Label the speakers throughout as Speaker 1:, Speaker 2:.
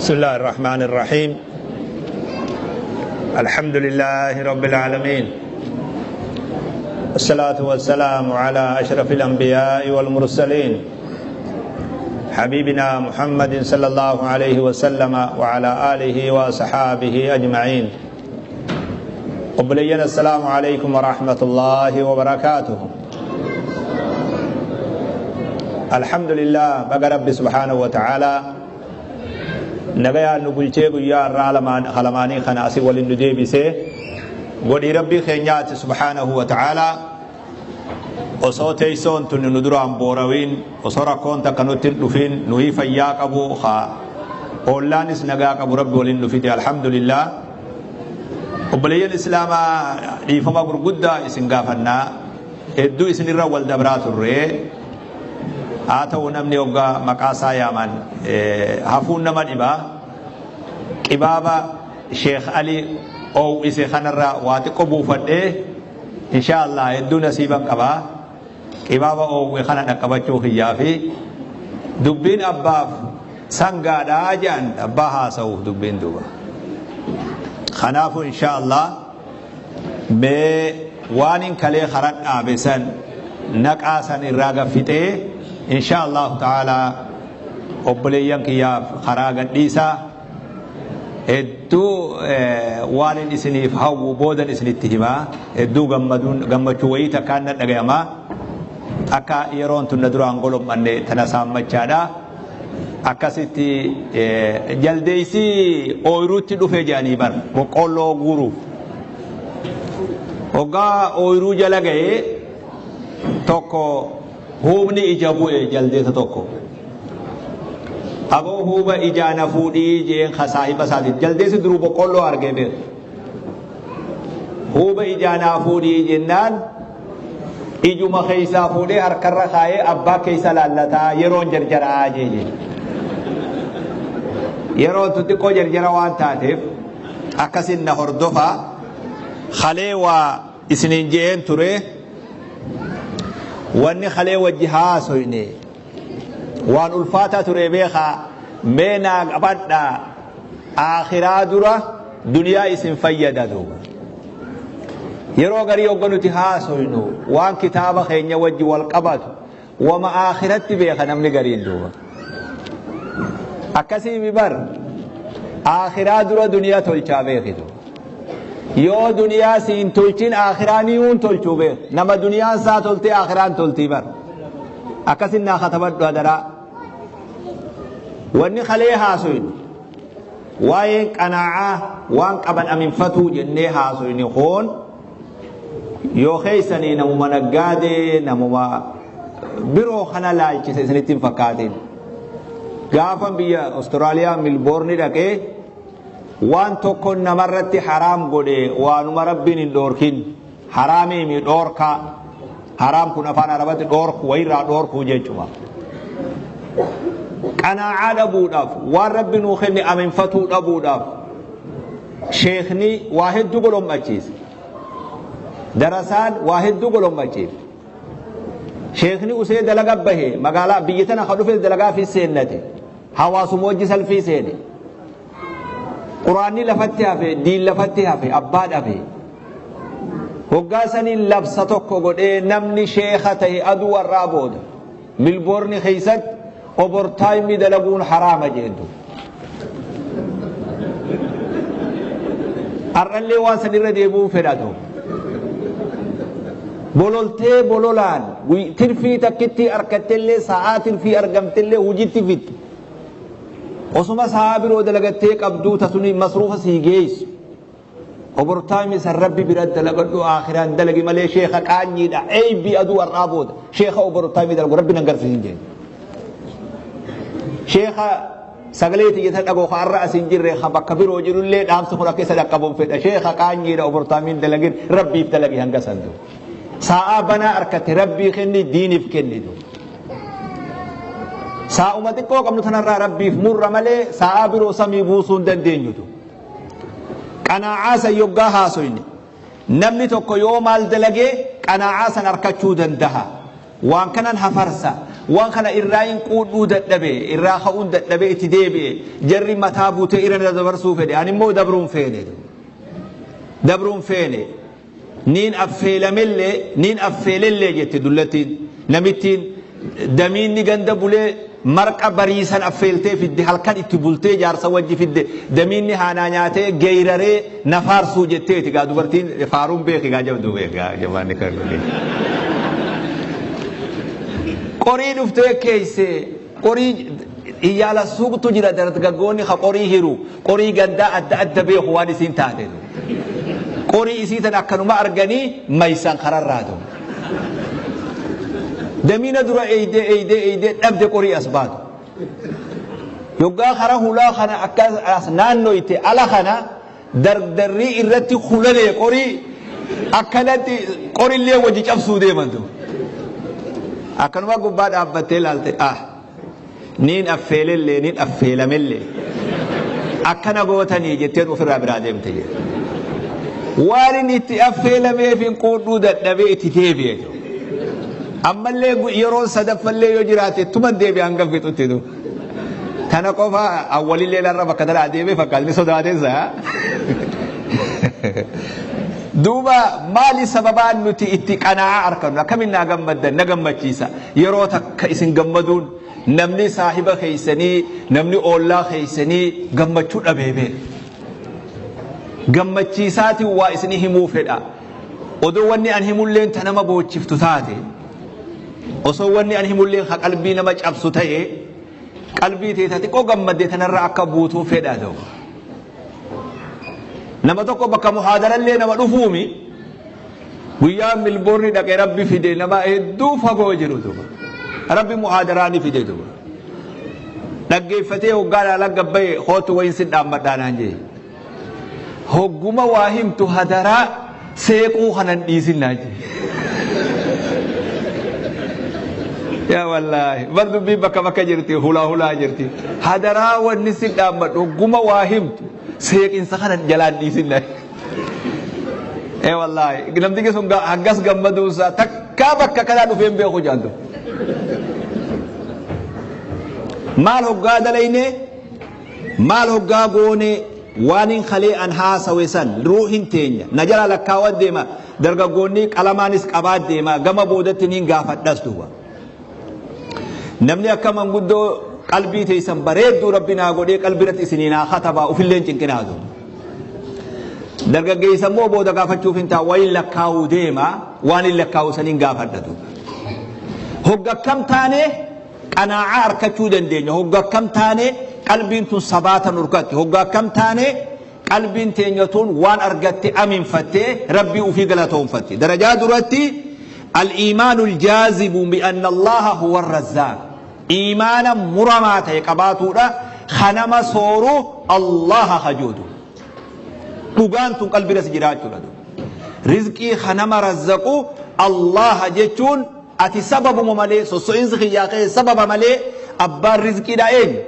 Speaker 1: بسم الله الرحمن الرحيم. الحمد لله رب العالمين، الصلاة والسلام على أشرف الأنبياء والمرسلين، حبيبنا محمد صلى الله عليه وسلم وعلى آله وصحابه أجمعين. قبلينا السلام عليكم ورحمة الله وبركاته. الحمد لله بقى رب سبحانه وتعالى nagayaan nu bulchee guyyaa har'aa lamaanii kana asii waliin nu deebisee godhii rabbii keenyaati subhaanahu wa ta'aalaa. Osoo teessoon tun nu duraan boorawiin, osoo rakkoon takka nutti hin dhufin, nuyi fayyaa qabu haa oollaanis nagaa qabu, rabbi waliin nu fide, alhamdulillah. Obboleeyyan islaamaa, dhiifama gurguddaa isin gaafannaa, hedduu isinirra wal dabraa turree. Haa ta'u, namni hoggaa maqaa isaa yaaman hafuun nama dhibaa. Qibaaba Sheekh Ali oowwise kanarraa waa xiqqoo buufadhee, insha Allah hedduu nasiiban qabaa. Qibaaba oowwe kana dhaqqabachuu kiyyaa fi dubbiin abbaaf sangaadhaa jedhan abbaa haasa'uuf dubbiin duuba. Kanaafuu insha Allah mee waan hin kalee karaa dhaabe san naqaa san irraa gaffixee, insha Allahu ta'ala obboleeyyan kiyyaaf karaa gadhiisaa. Hedduu waan hin isiniif hawwu boodan isinitti himaa. Hedduu gammaduun gammachuu wayii takkaan na dhagayamaa akka yeroon tun na duraan golommanne tana saammachaadha. Akkasitti jaldeessi ooyiruutti dhufe jedhanii bar boqqoolloo guuruuf. Hoggaa ooyiruu jala ga'ee tokko huubni ija bu'e jaldeessa tokko. Aboo, huuba ijaa na fuudhii jeen ka saahiba isaati. Jaldeessi duruu boqqoolloo argee beeku. Huuba ijaa naa fuudhii jennaan ijuma keessaa fuudhee harkarra kaayee abbaa keessa laallataa yeroon jarjaraa jee. Yeroon tun xiqqoo jarjara waan taateef akkasin na hordofaa. Kalee waa isiniin je'een ture. Wanni kalee wajji haasoyne waan ulfaataa ture beekaa. Mee naa qabadhaa, aakhiraa dura duniyaa isin fayyada duuba. Yeroo garii hogga nuti haasoynu waan kitaaba keenya wajji wal qabatu wama aakhiratti beeka namni gariin duuba. Akkasii bar aakhiraa dura duniyaa tolchaa beekitu. Yoo duniyaa siin tolchin aakhiraa ni tolchuu beek. Nama duniyaan isaa toltee aakhiraan toltii bar. Akkasin naa katabadhu adaraa. Wanni kalee haasoynu waa'een qanaacaa, waan qaban aminfatuu jennee haasoyni kun yoo keessanii namuma naggaadee namuma biroo kana laalchise isinitti hin fakkaatin. Gaafa biyya Awustiraaliyaa Milboorni dhaqee waan tokko namarratti haraam godhe, waanuma rabbiin hin dhoorkin haraamiimi dhoorkaa. Haraam kun afaan arabatti dhoorku, wayirraa dhoorkuu jechuudha. Qanaacaa dhabuudhaaf, waan rabbi nuu kenne aminfatuu dhabuudhaaf sheekni waa hedduu golommachiise. Darasaan waa hedduu golommachiise. Sheekni usee dalaga bahe, magaalaa biyya tana ka dhufe dalagaa fi seennate, hawaasuma wajji salfii seene. Quraanni lafatti hafe, diin lafatti hafe, abbaa dhabe. Hoggaa saniin labsa tokko godhee, namni sheeka ta'e aduu warraa booda Milboorni keessatti overtime dalaguun haraama jeentu. Har'allee waan san irra deebi'uu fedhatu. Bololtee bololaan tirfii takkitti harkattellee, sa'aa tirfii argamtellee hojiitti fitti. Osuma sa'aa biroo dalagattee qabduu tasuni masruufa sii geessu. Overtime san rabbi bira dalagadhu, aakhiraan dalagi malee sheeka qaanyiidha. Eeybii aduu har'aa booda sheeka overtime dalagu rabbi nan garsiisin jeen. Sheeka sagalee tiyyata dhagoo har'a as hin jirre, ka bakka biroo jirullee dhaamsi kun akka isa dhaqqabuun fedha. Sheeka qaanyiidha overtime dalagin, rabbiif dalagi hanga santu. Sa'aa banaa harkatti rabbii kenni, diiniif kennitu. Saa'uma xiqqoo qabnu tanarraa rabbiif murra malee sa'aa biroo samii buusuu hin dandeenyutu. Qanaacaa san yoggaa haasoyne, namni tokko yoo maal dalagee qanaacaa san harkachuu dandaha? Waan kanan hafarsa, Waan kana irraa hin quudhuu dadhabe, irraa ka'uun dadhabe itti deebi'e. Jarri mataa buutee irra na dabarsuu fedhe. Ani immoo dabruun feene. Dabruun feene. Niin affeelamellee, niin affeelellee jette dullattiin. Namittiin damiinni ganda bulee marqa bariisan affeeltee fidde halkan itti bultee jaarsa wajji fidde damiinni haanaa nyaatee geeyraree na faarsuu jetteeti gaa dubartiin faaruun beeki gaa jabduu beeki gaa jabaanni kan godhe. Qorii dhuftee keeyse qorii iyyaala suuqtu jira dargaggoonni ka qorii hiru qorii gandaa adda adda beeku waan isiin taate. Qorii isii tan akkanuma arganii maysan kararraa ta'u. Damiina dura eeydee eeydee eeydee dhabde qorii as baatu. Yoggaa kara hulaa kana akka as naannoyte ala kana dardarrii irratti hulalee qorii akkanatti qorillee wajji cabsuu deeman ta'u. Akkanuma gubbaa dhaabbattee ilaalte ah niin affeelellee niin affeelamellee akkana gootanii jetteen ofirraa biraa deemte jedhe. Waan inni itti affeelameef hin quudhuu dadhabee itti deebi'e. Ammallee yeroon sadaffallee yoo jiraate ittuman deebi'e hanga fixutti. Tana qofa awwalillee larra bakka tana adeemee fakkaata ni sodaateessa. Duuba maali sababaan nuti itti qanaa'aa arkannu akkamiin naa gammaddan na gammachiisa yeroo takka isin gammaduun namni saahiba keessanii namni oollaa keessanii gammachuu dhabee beeka. Gammachiisaatiin waa isinii himuu fedha. Odoo wanni an himulleen ta nama boochiftu taate osoo wanni an himulleen ha qalbii nama cabsu ta'e qalbii tee ta xiqqoo gammadde tanarra akka buutuu fedha ta'u. Nama tokko bakka muhaadarallee nama dhufuumi guyyaa milboorni dhaqee rabbi fide nama hedduu fagoo jiru duuba. Rabbi muhaadaraa ni fide duuba. Dhaggeeffatee hoggaa laala gabbaye kootu wayin sin dhaammadhaa naan jee. Hogguma waa himtu hadaraa seequu kanan dhiisin naan jee. Yaa wallaahi bar dubbiin bakka bakka jirti hulaa hulaa jirti. Hadaraa wanni sin dhaammadhu hogguma waa himtu seeqinsa kanan jalaan dhiisin naan. Ee wallaahi namtichi sun hangas gammaduunsaa takkaa bakka kanaa dhufee hin beeku jaantu. Maal hoggaa dalayne maal hoggaa goone waanin kalee an haasawe san ruuhin teenya na jala lakkaawa deema dargaggoonni qalamaanis qabaa deema gama boodatti niin gaafadhas duuba. Namni akka manguddoo qalbii teessan bareedduu rabbi naa godhee qalbii irratti isinii naa katabaa ufillee hin cinqinaa duuba. Dargaggeessa immoo booda gaafachuuf hin ta'a wayin lakkaa'uu deema waan hin lakkaa'u saniin gaafadha duuba. Hogga akkam taane qanaa'aa arkachuu dandeenya. Hogga akkam taane qalbiin tun sabaata nurkatti. Hogga akkam taane qalbiin teenya tun waan argatte aminfattee rabbii ufii galatoonfatte. Darajaa duratti al-iimaanu al-jaazibu bi'anna Allaha huwa ar-razzaaq. Iimaana muramaa ta'e qabaatuudha kanama sooru Allaha hajuudu. Dhugaan tun qalbii irra si jiraachuudha. Rizqii kanama razzaqu Allaha jechuun ati sababuma malee sosso'insi kiyyaa ka'e sababa malee abbaan rizqiidha eenyu?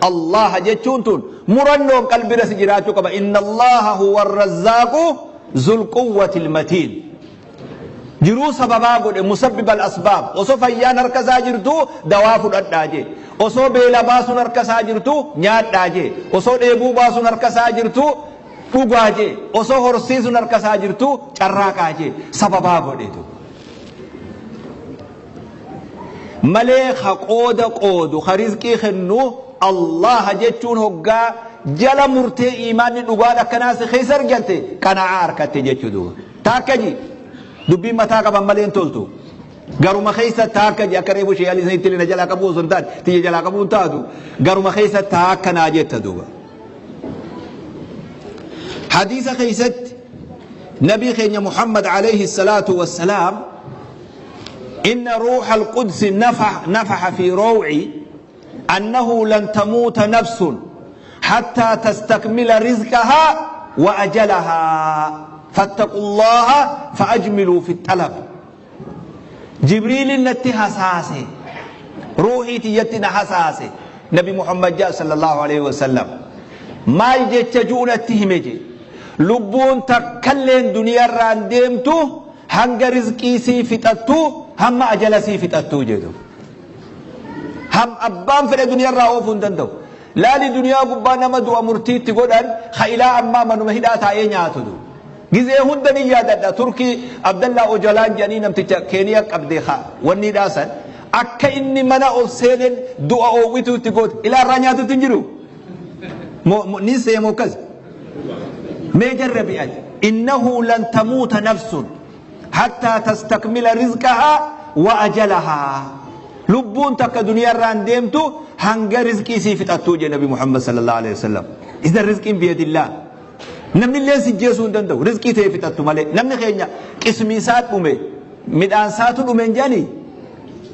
Speaker 1: Allaha jechuun tun murannoon qalbii irra si jiraachuu qaba. Inna Allaha huwa arrazzaaqu zul quwwatil matiin. Jiruu sababaa godhe musabbib al asbaab osoo fayyaan harka isaa jirtu dawaa fudhadhaa jee. Osoo beela baasuun harka isaa jirtu nyaadhaa jee. Osoo dheebuu baasuun harka isaa jirtu dhugaa jee. Osoo horsiisuun harka isaa jirtu carraaqaa jee. Sababaa godhetu. Malee ka qooda qoodu ka rizqii kennu Allaha jechuun hoggaa jala murtee iimaanni dhugaan akkanaa si keessa argatte qanaa'aa arkatte jechuu duuba. Taakka ji dubbiin mataa qaban malee hin toltu. Garuma keessa taakka ji akka reefu shee alii sanitti na jalaa qabuu osoo hin taane tiyya jalaa qabuu hin taatu garuma keessa taakka naa jetta duuba. Hadiisa keessatti nabii keenya Muhammad alayhi salaatu wassalaam إن روح القدس نفح, نفح في روعي أنه لن تموت نفس حتى تستكمل رزقها وأجلها فاتقوا الله فأجملوا في الطلب جبريل نتي حساسي روحي تيتنا حساسي نبي محمد جاء صلى الله عليه وسلم maal jecha ju'u natti hime jee lubbuun takkalleen duniyarraan deemtu hanga rizqii sii fixattu hamma ajala sii fixattuu jedhu. Ham abbaan fedhe duniyaarraa oofuu hin danda'u. Laali, duniyaa gubbaa nama du'a murtiitti godhan ha ilaa ammaa manuma hidhaa taa'ee nyaatu. Gizee hunda ni yaadadha. Turkii Abdallaa Ojalaan jedhanii namticha Keeniyaa qabde ha wanni hidhaasan akka inni mana ol seenen du'a oowwituu itti goote, ilaa irraa nyaatutti hin jiru. Ni seemu akkas. Mee jarrabi ati. Innahu lan tamuuta nafsun hattaa tastakmila rizqahaa wa ajalahaa. Lubbuun takka duniyaa irraan deemtu hanga rizqii sii fixattuu jedhe Nabi Muhammad sallallahu alaihi wasallam. Idan rizqiin biyadillah. Namni illee si jeesuu hin danda'u. Rizqii ta'e fixattu malee. Namni keenya qismii isaa dhume, midhaan isaatu dhume hin jedhanii.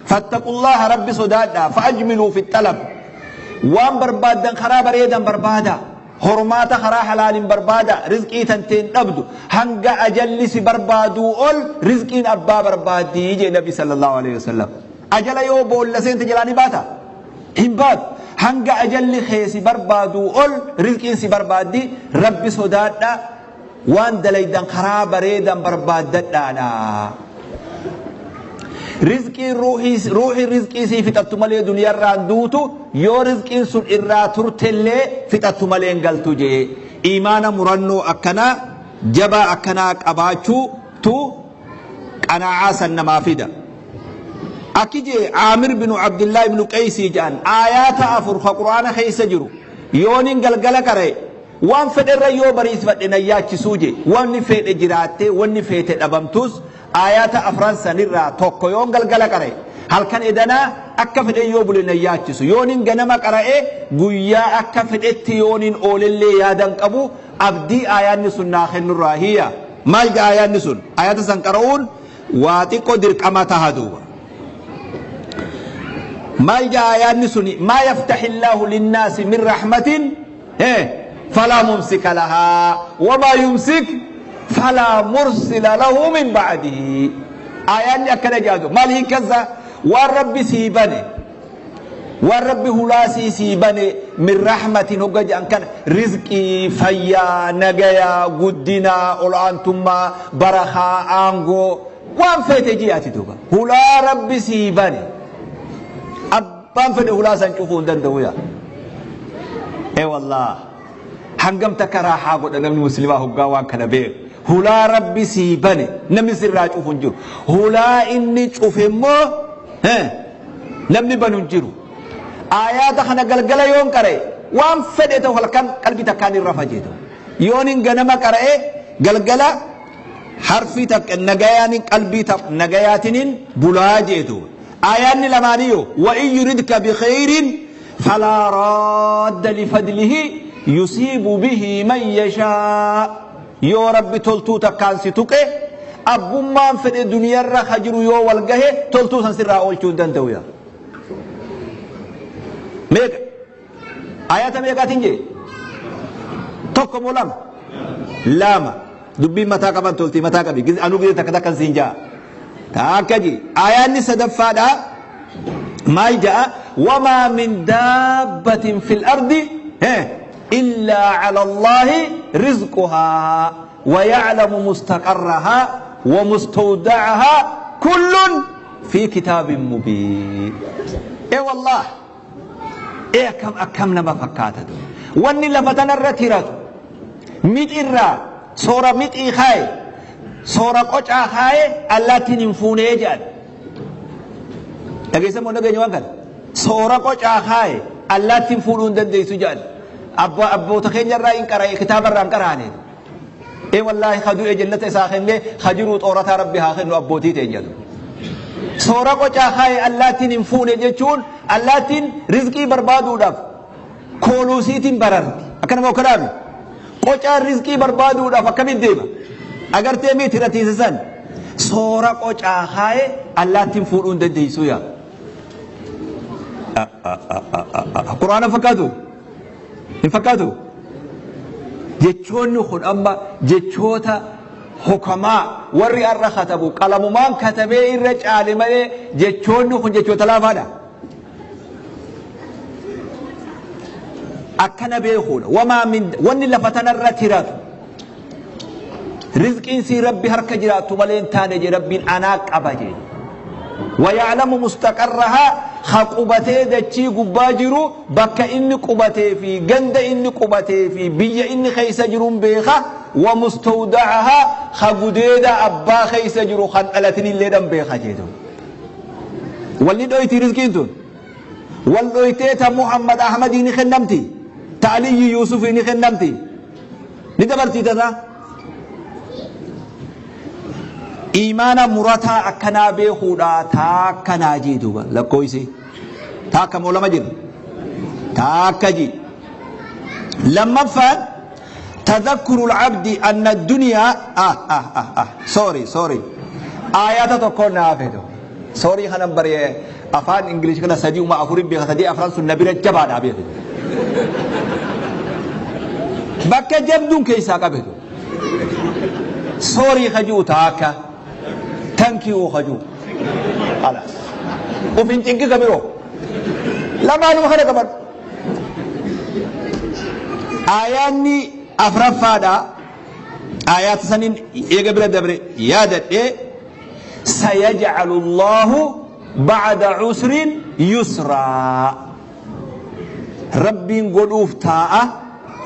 Speaker 1: Fattaqullaha, Rabbi sodaadhaa. Fa'ajmiluu fi xalab. Waan barbaaddan karaa bareedan barbaada. Hormaata karaa halaaliin barbaada. Rizqii tanteen dhabdu. Hanga ajalli si barbaaduu ol rizqiin abbaa barbaaddii jedhe Nabi sallallahu alaihi wasallam. Ajala yoo boolla seente jalaa ni baata? Hin baatu. Hanga ajalli kee si barbaaduu ol rizqiin si barbaaddi. Rabbi sodaadha. Waan dalaydan karaa bareedan barbaaddadhaadha. Rizqiin ruuhii rizqii sii fixattu malee duniyaarraan duutu, yoo rizqiin sun irraa turtellee fixattu malee hin galtu jee. Iimaana murannoo akkanaa jabaa akkanaa qabaachuutu qanaa'aa san namaa fida. Akki jee Aamir binu Abdillaa ibnu Qeysii jedhan, aayaata afur ka Qur'aana keessa jiru yoonin galgala qara'e waan fedherra yoo bariisfadhe nan yaachisuu je. Wanni fedhe jiraattee wanni feete dhabamtus, aayaata afran sanirraa tokko yoon galgala qara'e halkan edanaa akka fedhe yoo bule nan yaachisu, yoonin ganama qara'e guyyaa akka fedhetti yoonin oolellee yaadan qabu, abdii aayaanni sun naa kennurraa hiya. Maal jedha aayaanni sun? Aayaata san qara'uun waa xiqqoo dirqama taha duuba. Maal jedha aayaanni suni? Maa yaftahi illaahu linnaasi min rahmatin falaa mumsika lahaa wamaa yumsik falaa mursila lahu min ba'dihi. Aayaanni akkana jedhatu maal hiikkansa? Waan Rabbi sii bane, waan Rabbi hulaasii sii bane, min rahmatin hogga jedhan kana rizqii, fayyaa, nagayaa, guddinaa, ol'aantummaa, barakaa, aangoo, waan feete ji'aati duuba. Hulaa Rabbi sii bane abbaan fedhe hulaa san cufuu hin danda'u. Yaa ee wallah, hangam takka raaxaa godha namni muslimaa hoggaa waan kana beeku. Hulaa Rabbi sii bane namni sirraa cufu hin jiru. Hulaa inni cufe immoo namni banu hin jiru. Aayaata kana galgala yoon qara'e waan fedhe ta'u halkan qalbii takkaan irra fajeetu. Yoon hin ganama qara'e galgala harfii takka nagayaanin qalbii nagayaatinin bulaa jeetu. Aayaanni lamaaniyyoo: wa in yuridka bikhayrin falaa raadda lifadlihi yusiibu bihi man yashaa. Yoo Rabbi toltuu takkaan si tuqe, abbummaan fedhe duniyarra ka jiru yoo wal gahe toltuu san sirraa oolchuu hin danda'u. Yaa meeqa ayata meeqaatiin jee? Tokko moo lama? Lama. Dubbiin mataa qaban toltii mataa qabi. Anuu gizee takka takkan siin jaa takka ji. Ayaanni sadaffaadha maal ja'a? Wamaa min daabbatin fil ardi illaa cala Allaahi rizquhaa wa ya'lamu mustaqarrahaa wa mustawda'ahaa kullun fi kitaabin mubiin. Ee wallaah, ee akkam akkam nama fakkaata wanni lafa tanarra tiratu. Mixirraa soora mixii kaaye, soora qocaa kaaye, allaattiin hin fuunee jedhan. Dhageessa moo dhageenya waan kana? Soora qocaa kaaye allaattiin fuudhuu hin dandeessu jedhan. Abboota keenya irraa hin qara'e, kitaaba irraa hin qaraane. Ee wallaahi, ka du'e jannata isaa kennee ka jiruu xoorataa Rabbi haa kennu abbootii teenya. Soora qocaa kaaye allaattiin hin fuune jechuun allaattiin rizqii barbaaduudhaaf kooluusiitiin bararti. Akkanuma okkanaami. Qocaan rizqii barbaaduudhaaf akkamitti deema? Agartee miti ratiisa san. Soora qocaa kaaye allaattiin fuudhuu hin dandeessu yaa. Quraana fakkaatu? Hin fakkaatu? Jechoonni kun amma jechoota hukamaa warri har'a katabu qalamumaan katabee irra caale malee jechoonni kun jechoota laafaadha. Akkana beekuudha. Wamaa min wanni lafa tanarra tiratu rizqiin sii Rabbi harka jiraattu malee hin taane jee Rabbiin anaa qaba jee. Waya'lamu mustaqarrahaa. Ha qubatee dachii gubbaa jiru, bakka inni qubatee fi ganda inni qubatee fi biyya inni keessa jiruun beeka. Wa mustawdacahaa, ha gudeeda abbaa keessa jiru kan dhalatinilleedhan beeka jeetu. Walni dhoyti rizqiin tun. Wal dhoytee ta Muhammad Ahmadii ni kennamti. Ta Aliyyi Yuusufii ni kennamti. Ni dabartii tasaa. Iimaana murataa akkanaa beekuudha taakka naa jii duuba lakkooysi. Taakka moo lama jira? Taakka jii. Lammaffaan tadhakkuru al-abdi anna ad-dunyaa ah ah ah ah sorry, sorry, aayata tokko naa feetu. Sorry, kanan bare afaan English kana sadii uma afurin beeka, sadii afran sun na bira jabaadha beeku. Bakka jabduun keessaa qabetu. Sorry kajuu taakka, thank you kajuu. Khalas. Ufin cinqi ka biroo. Lamaanuma kana qabadhu. Aayaanni afraffaadha. Aayaata saniin eega bira dabre yaadadhee, sayaj'alu Allahu ba'da usrin yusraa. Rabbiin godhuuf taa'a,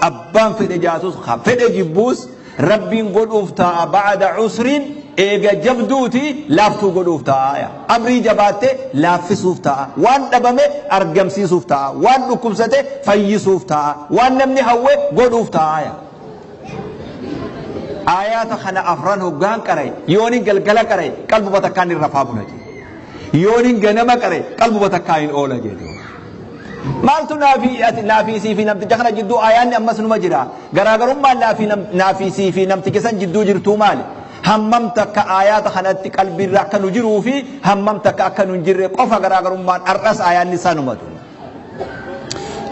Speaker 1: abbaan fedhe jaatus ka fedhe jibbuus, Rabbiin godhuuf taa'a ba'da usrin, eega jabduuti laaftuu godhuuf taa'a. Amrii jabaatte laaffisuuf taa'a. Waan dhabame argamsiisuuf taa'a. Waan dhukkubsate fayyisuuf taa'a. Waan namni hawwe godhuuf taa'a. Aayaata kana afran hoggaan qara'e, yoonin galgala qara'e qalbuma takkaan hin rafaa bula jedhe. Yoonin ganama qara'e qalbuma takkaan hin oola jedhe. Maaltu naafii ati naafii sii fi namticha kana jidduu aayaanni ammas numa jira. Garaagarummaan naafii naafii sii fi namticha san jidduu jirtuu maali? Hammam takka aayaata kanatti qalbiirra akka nu jiruu fi hammam takka akka nu hin jirre qofa garaagarummaan, har'as aayaanni sanumatu.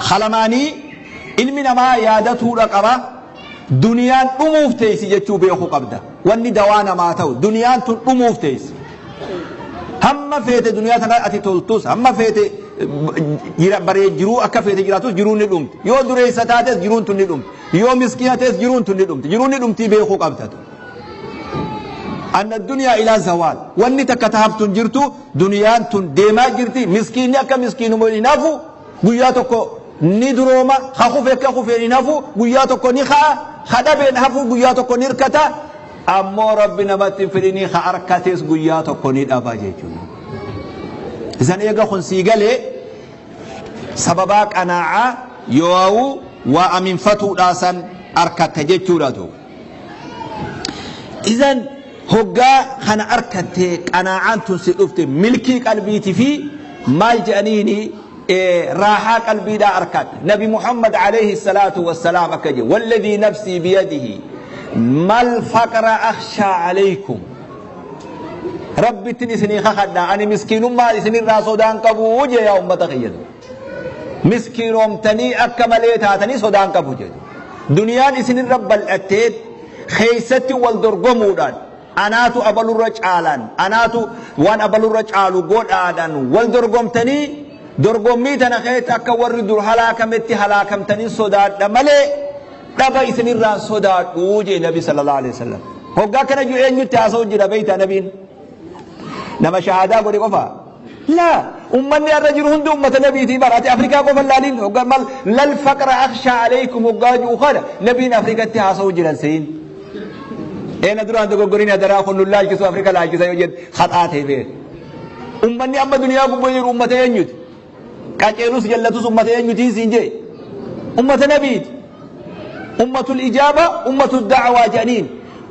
Speaker 1: Halamaanii ilmi namaa yaadatuudha qaba. Duniyaan dhumuuf teessi jechuu beekuu qabda. Wanni dawaa namaa ta'u, duniyaan tun dhumuuf teessi. Hamma feete duniyaa tana ati toltus, hamma feete baree jiruu akka feete jiraatus, jiruun ni dhumti. Yoo dureessa taates jiruun tun ni dhumti. Yoo miskiina ta'es jiruun tun ni dhumti. Jiruun ni dhumtii beekuu qabda. Anna duniyaa ilaa zawaal. Wanni takka taaftu hin jirtu, duniyaan tun deemaa jirti. Miskiinni akka miskiinuma hin hafu, guyyaa tokko ni durooma. Ha kufe akka kufeen hin hafu, guyyaa tokko ni ka'a. Ha dhabeen hafu, guyyaa tokko ni hirkata. Ammoo Rabbi namatti hin fidhinii, ha harkates guyyaa tokko ni dhaba jechuudha. Isan eega kun sii galee, sababaa qanaa'aa yoo waa aminfatuudhaa san arkatta jechuudha tu. Isan hoggaa kana arkattee qanaa'aan tun si dhufte, milkii qalbiiti fi maal jedhaniini, raahaa qalbiidhaa arkatte. Nabi Muhammad alayhi salaatu wassalaam akka jedhe, walladhii nafsii biyadihi mal faqra akhshaa alaykum, Rabbittin isinii kakadha, ani miskiinummaa isinirraa sodaan qabu jee, yaa ummata kiyya, miskiinoomtanii akka malee taatanii sodaan qabu jedhu. Duniyaan isinirra bal'attee keessatti wal dorgomuudhaan, anaatu abalurra caalaan, anaatu waan abalurra caalu godhaadhaan wal dorgomtanii, dorgommii tana keessa akka warri dur halaakametti halaakamtanii sodaadha malee dhaba isinirraan sodaadhu jee Nabi sallallahu alaihi wasallam. Hoggaa kana jiru eenyutti haasa'u jira beeyta nabiin? Nama shahaadaa godhe qofa? Laa, ummanni har'a jiru hundi ummata nabiitii bara. Ati Afrikaa qofa laaliin, hoggaa mal lal faqra akhshaa alaykum hoggaa jiru kana nabiin Afrikatti haasa'u jiran seyin. Eena duraan dogoggorin, adaraa kun nu laalchisu, Afrika laalchisa yoo jedhe haxaa ta'e beek. Ummanni amma duniyaa gubbaa jiru ummata eenyuti? Qaceelus jallatus ummata eenyutiin siin jee? Ummata nabiiti. Ummatul ijaaba, ummatul da'waa jedhaniin.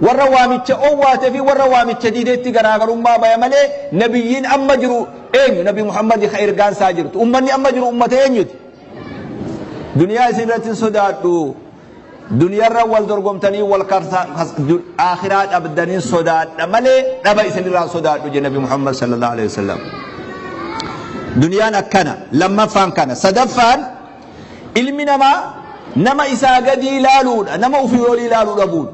Speaker 1: Warra waamicha owwaate fi warra waamicha diideetti garaagarummaa baya malee, nabiyyiin amma jiru eenyu? Nabi Muhammad ka ergaan isaa jirtu. Ummanni amma jiru ummata eenyuti? Duniyaa isin irratti hin sodaadhu. Duniyaarra wal dorgomtanii wal akhiraa dhabdanii sodaadha malee dhaba isinirraa sodaadhu jedhe Nabi Muhammad sallallahu alaihi wasallam. Duniyaan akkana, lammaffaan kana. Sadaffaan, ilmi namaa nama isaa gadii ilaaluudha, nama ofii olii ilaaluu dhabuudha.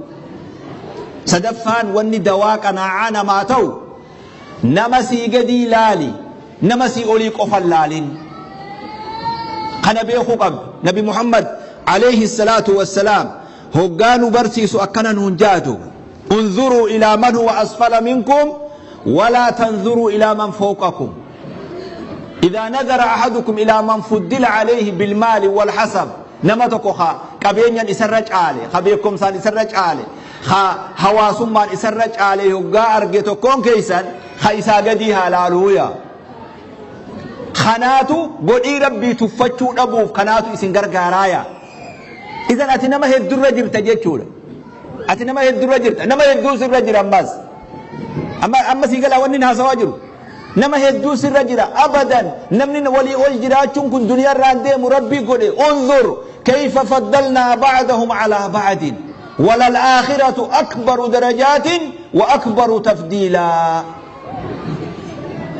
Speaker 1: Sadaffaan wanni dawaa qanaa'aa namaa ta'u, nama sii gadii ilaali, nama sii olii qofa laalin. Kana beekuu qabda. Nabi Muhammad alayhi salaatu wassalaam hoggaa nu barsiisu akkana nuun jaatu: unzuruu ilaa man huwa asfala minkum walaa tanzuruu ilaa man fawqakum. Idhaa nadara ahadukum ilaa man fuddila alayhi bilmaali wal hasab, nama tokko ka qabeenyan isarra caale, ka beekumsaan isarra caale, ka hawaasummaan isarra caale hoggaa arge tokkoon keessan ka isaa gadii haa laaluuya. Kanaatu godhii Rabbii tuffachuu dhabuuf kanaatu isin gargaaraaya. Idan ati nama heddurra jirta jechuudha. Ati nama heddurra jirta. Nama hedduu sirra jira ammas. Amma amma sii galaa wanni haasawaa jiru. Nama hedduu sirra jira. Abadan namni walii ol jiraachuun kun duniyaa irraan deemu Rabbii godhe. Unzur kayfa faddalnaa ba'dahum alaa ba'din. Walal aakhiratu akbaru darajaatin wa akbaru tafdiilaa.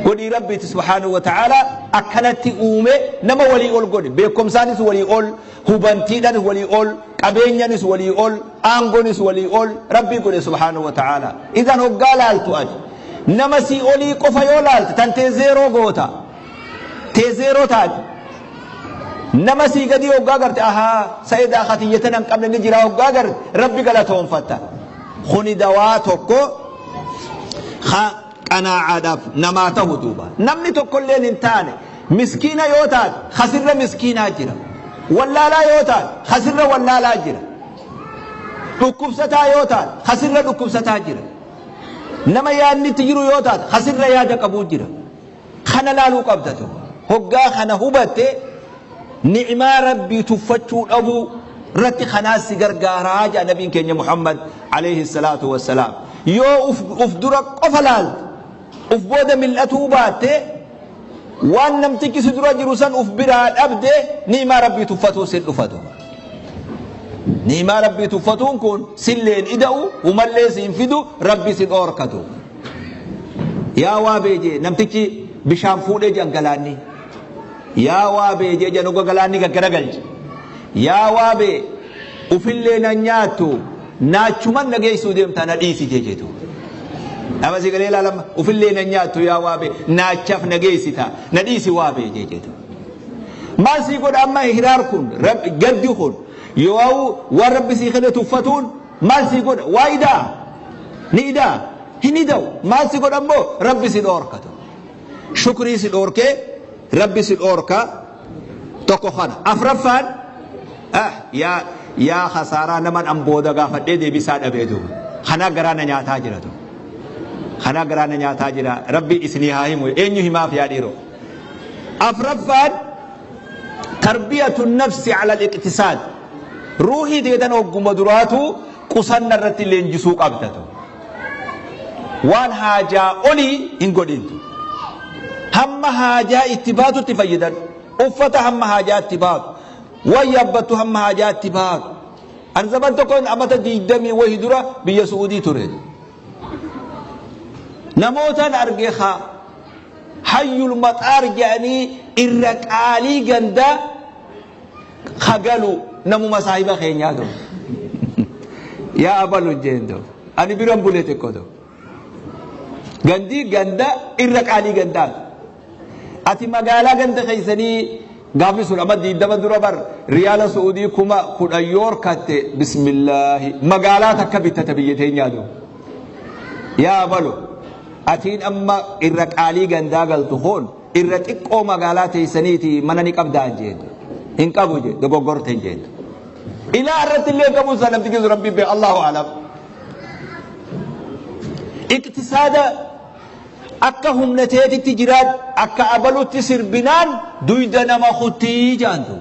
Speaker 1: Godhii Rabbiiti subhaanahu wa ta'ala akkanatti uume, nama walii ol godhe. Beekumsaanis walii ol, hubantiidhanis walii ol, qabeenyanis walii ol, aangonis walii ol Rabbii godhe subhaanahu wa ta'ala. Idan hoggaa laaltu ati nama sii olii qofa yoo laalte tan tee zeeroo goota, tee zeeroo taati. Nama sii gadii hoggaa garte, ahaa, sa'idaa katiyyatan hin qabne ni jira hoggaa garte, Rabbi galatoonfatta. Kuni dawaa tokko ha qanaacaadhaaf namaa tahu duuba. Namni tokkolleen hin taane, miskiina yoo taate kasirra miskiinaa jira. Wallaalaa yoo taate kasirra wallaalaa jira. Dhukkubsataa yoo taate kasirra dhukkubsataa jira. Nama yaadni itti jiru yoo taate kasirra yaada qabuu jira. Kana laaluu qabda duuba. Hoggaa kana hubatte ni'maa Rabbii tuffachuu dhabuu irratti kanaas si gargaaraa jedha nabiin keenya Muhammad alayhi salaatu wassalaam. Yoo uf dura qofa laalte, uf booda mil'atuu baatte, waan namtichi si dura jiru san uf biraa dhabde, ni'maa Rabbii tuffatuu sin dhufa duuba. Ni'maa Rabbii tuffatuun kun silleen ida'u, humallee siin fidu, Rabbi si dhoorka duuba. Yaa waabee jee namtichi bishaan fuudhee jedhan galaanni. Yaa waabee jee jedhan oga galaanni gaggaragalche. Yaa waabee, ufillee nan nyaattu, naachuman na geessuu deemtaa, na dhiisi jee jeetu. Nama si galee ilaalama, ufillee nan nyaattu yaa waabee, naachaaf na geessita, na dhiisi waabee jee jeetu. Maal sii godha amma hiraar kun, gaddi kun, yoo waan Rabbi sii kenne tuffatuun maal sii godha? Waa idaa? Ni idaa? Hin ida'u. Maal si godha immoo? Rabbi si dhoorkatu. Shukrii si dhoorkee Rabbi si dhoorka tokko kana. Afraffaan, yaa yaa khasaaraa naman an booda gaafadhee deebisaa dhabee duuba. Kanaa garaa na nyaataa jira duuba. Kanaa garaa na nyaataa jira. Rabbi isinii haa himu. Eenyu himaaf yaa dhiiroo? Afraffaan, tarbiyatu nafsi ala al-iqtisaad. Ruuhii teetan hogguma duraatu qusanna irratti leenjisuu qabda tu. Waan haajaa olii hin godhintu. Hamma haajaa itti baatutti fayyadadhu. Uffata hamma haajaa itti baatu. Waan yaabbattu hamma haajaa itti baatu. An zaman tokko amata 20 wahi dura biyya Su'uudii ture. Namootaan arge haa hayyul maxaar jedhanii irra qaalii gandaa ka galu namuma saahiba keenyaa ta'u. Yaa abalu jeen ta'u. Ani biran bulee xiqqoo ta'u. Gandii ganda irra qaalii gandaati. Ati magaalaa ganda keessanii gaafni sun amma 20 dura bar riyaala Su'uudii 10,000 yoo horkatte, bismillaahi, magaalaa takka bittata biyya teenyaa ta'u. Yaa abalu, atiin amma irra qaalii gandaa galtu kun irra xiqqoo magaalaa teessaniiti mana ni qabdaa jeen. Hin qabu jee, dogoggorte hin jeen. Ilaa irratti illee qabu isaa namti keessu Rabbiin beeka, Allahu alam. Iqtisaada, akka humna teetitti jiraadhu, akka abalutti sirbinaan duyda nama kuttii jaantu.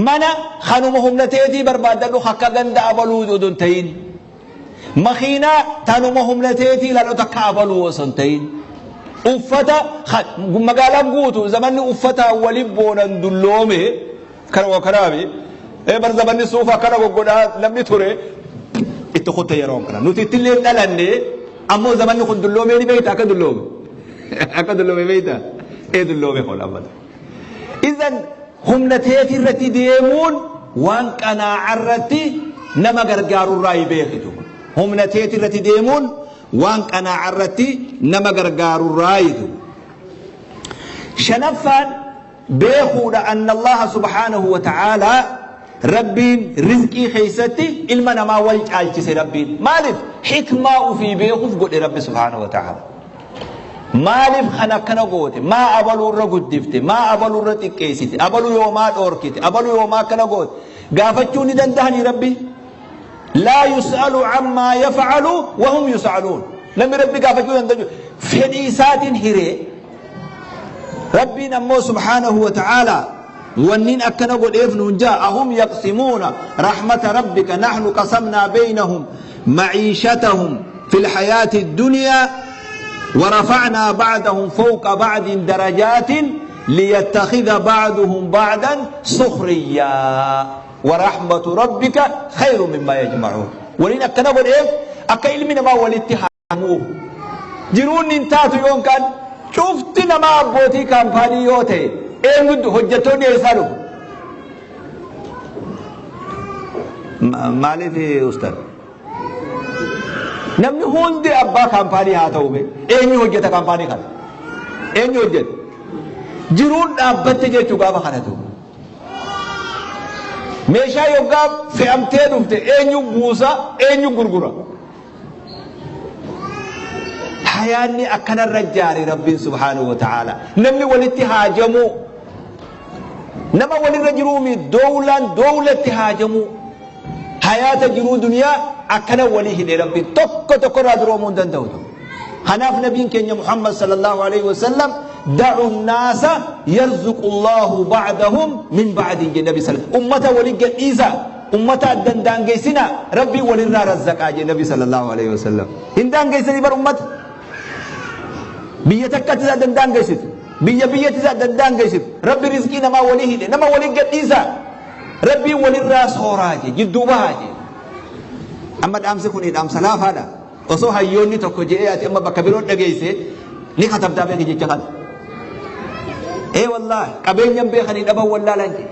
Speaker 1: Mana kanuma humna teetii barbaaddadhu, akka ganda abaluu odoo hin ta'in. Makiinaa tanuma humna teetii ilaalu, takka abaluu osoo hin ta'in. Uffata magaalaan guutu zamanni uffata wali boonan dulloome kana kanaami. Bar zamanni suufa akkana goggodhaa namni ture itti kutte yeroo kana. Nuti itti illee dhalanne, ammoo zamanni kun dulloomee ni beekta, akka dulloome. Akka dulloome beekta. Ee, dulloome kun amma. Idan humna teetii irratti deemuun waan qanaa'a irratti nama gargaarurraa hin beekitu. Humna teetii irratti deemuun waan qanaa'a irratti nama gargaarurraa yitu. Shanaffaan, beekuudha anna Allaha subhaanahu wa ta'aalaa, Rabbiin rizqii keessatti ilma namaa wal caalchise. Rabbiin maaliif hikmaa ufii beekuuf godhe Rabbi subhaanahu wa ta'aalaa. Maaliif kan akkana goote? Maa abaluu irra guddifte? Maa abaluu irra xiqqeessite? Abaluu yoomaa dhoorkite? Abaluu yoomaa akkana goote? Gaafachuu ni dandahanii Rabbi? Laa yus'alu ammaa yaf'alu wa hum yus'aluun. Namni Rabbi gaafachuu danda'u fedhii isaatiin hiree. Rabbiin ammoo subhaanahu wa ta'aalaa wannin akkana godheef nuun ja'a ahum yaqsimuuna rahmata rabbika nahnu qasamnaa beynahum maciishatahum fil hayaati dunyaa ورفعنا بعدهم فوق بعض درجات ليتخذ بعضهم بعضا سخريا ورحمة ربك خير مما يجمعون. ولين أكنا godheef akka ilmi namaa walitti haamuuf jiruun hin taatu yoon kan cufti namaa abbootii kaampaanii yoo ta'e eenyutu hojjettoonni eessaa dhufu? Maaliif ustaz? Namni hundi abbaa kaampaanii haa ta'u bee eenyu hojjeta kaampaanii kana? Eenyu hojjeta? Jiruun dhaabbatte jechuu gaafa kana ta'u. Meeshaa yoggaa fe'amtee dhufte eenyu buusa eenyu gurgura? Hayaanni akkanarra jaare Rabbiin subhaanahu wa ta'ala. Namni walitti haajamuu. Nama walirra jiruumi dowlaan dowlatti haajamuu. Hayaata jiruu duniyaa akkana walii hidhe Rabbiin tokko tokko irraa duroomuu hin danda'u. Kanaaf nabiin keenya Muhammad sallallahu alaihi wasallam da'u naasa yarzuqu Allahu ba'dahum min ba'din jedhe nabi sallallahu ummata walii gadhiisa ummata addan daangeessina Rabbiin walirraa razzaqaa jedhe nabi sallallahu alaihi wasallam. Hin daangeessanii bar ummata. Biyya takkatti isa addan daangeessitu. Biyya biyyatti isa addan daangeessitu. Rabbi rizqii namaa walii hidhe nama walii gadhiisa. Rabbiin walirraa sooraa jee jidduu bahaa jee. Amma dhaamsi kun dhaamsa laafaadha. Osoo hayyoonni tokko je'ee ati amma bakka biroo dhageesse ni katabdaa beeki jecha kana. Ee wallaahi qabeenyan beekanii dhaban wallaalan jee.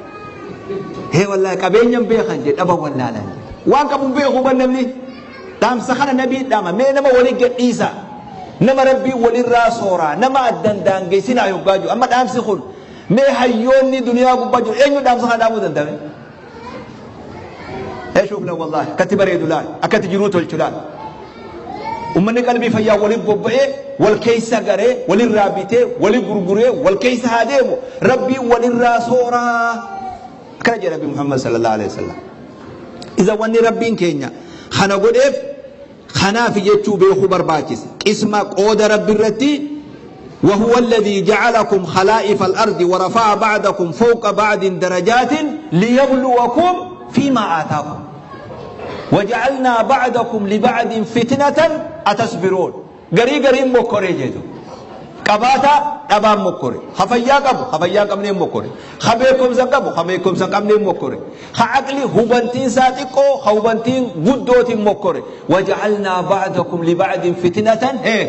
Speaker 1: Ee wallaahi qabeenyan beekan jee dhaban wallaalan jee. Waan qabu hin beeku ban namni. Dhaamsa kana nabii dhaama mee nama walii gadhiisa. Nama rabbiin walirraa sooraa nama addan daangeessinaa yoggaa jiru. Amma dhaamsi kun mee hayyoonni duniyaa gubbaa jiru eenyu dhaamsa kana dhaamuu danda'ame? Ee shuuf la wallaahi akkatti bareedu laal akkatti jiruu tolchu laal. Ummanni qalbii fayyaa waliin bobba'ee wal keessa garee walirraa bitee wali gurguree wal keessa haa deemu rabbiin walirraa sooraa. Akkana jedha Nabi Muhammad sallallahu alaihi wasallam. Iza wanni rabbiin keenya kana godheef kanaaf jechuu beekuu barbaachisa. Qisma qooda rabbi irratti وهو الذي جعلكم خلائف الأرض ورفع بعضكم فوق بعض درجات ليبلوكم فيما آتاكم وجعلنا بعضكم لبعض فتنة أتصبرون Garii gariin mokkoree jeetu. Qabaataa dhabaan mokkore. Ha fayyaa qabu ha fayyaa hin qabneen mokkore. Ha beekumsa hin qabu ha beekumsa hin qabneen mokkore. Ha aqli hubantiin isaa xiqqoo ha hubantiin guddootiin mokkore. Waja'alnaa ba'dakum liba'din fitnatan hee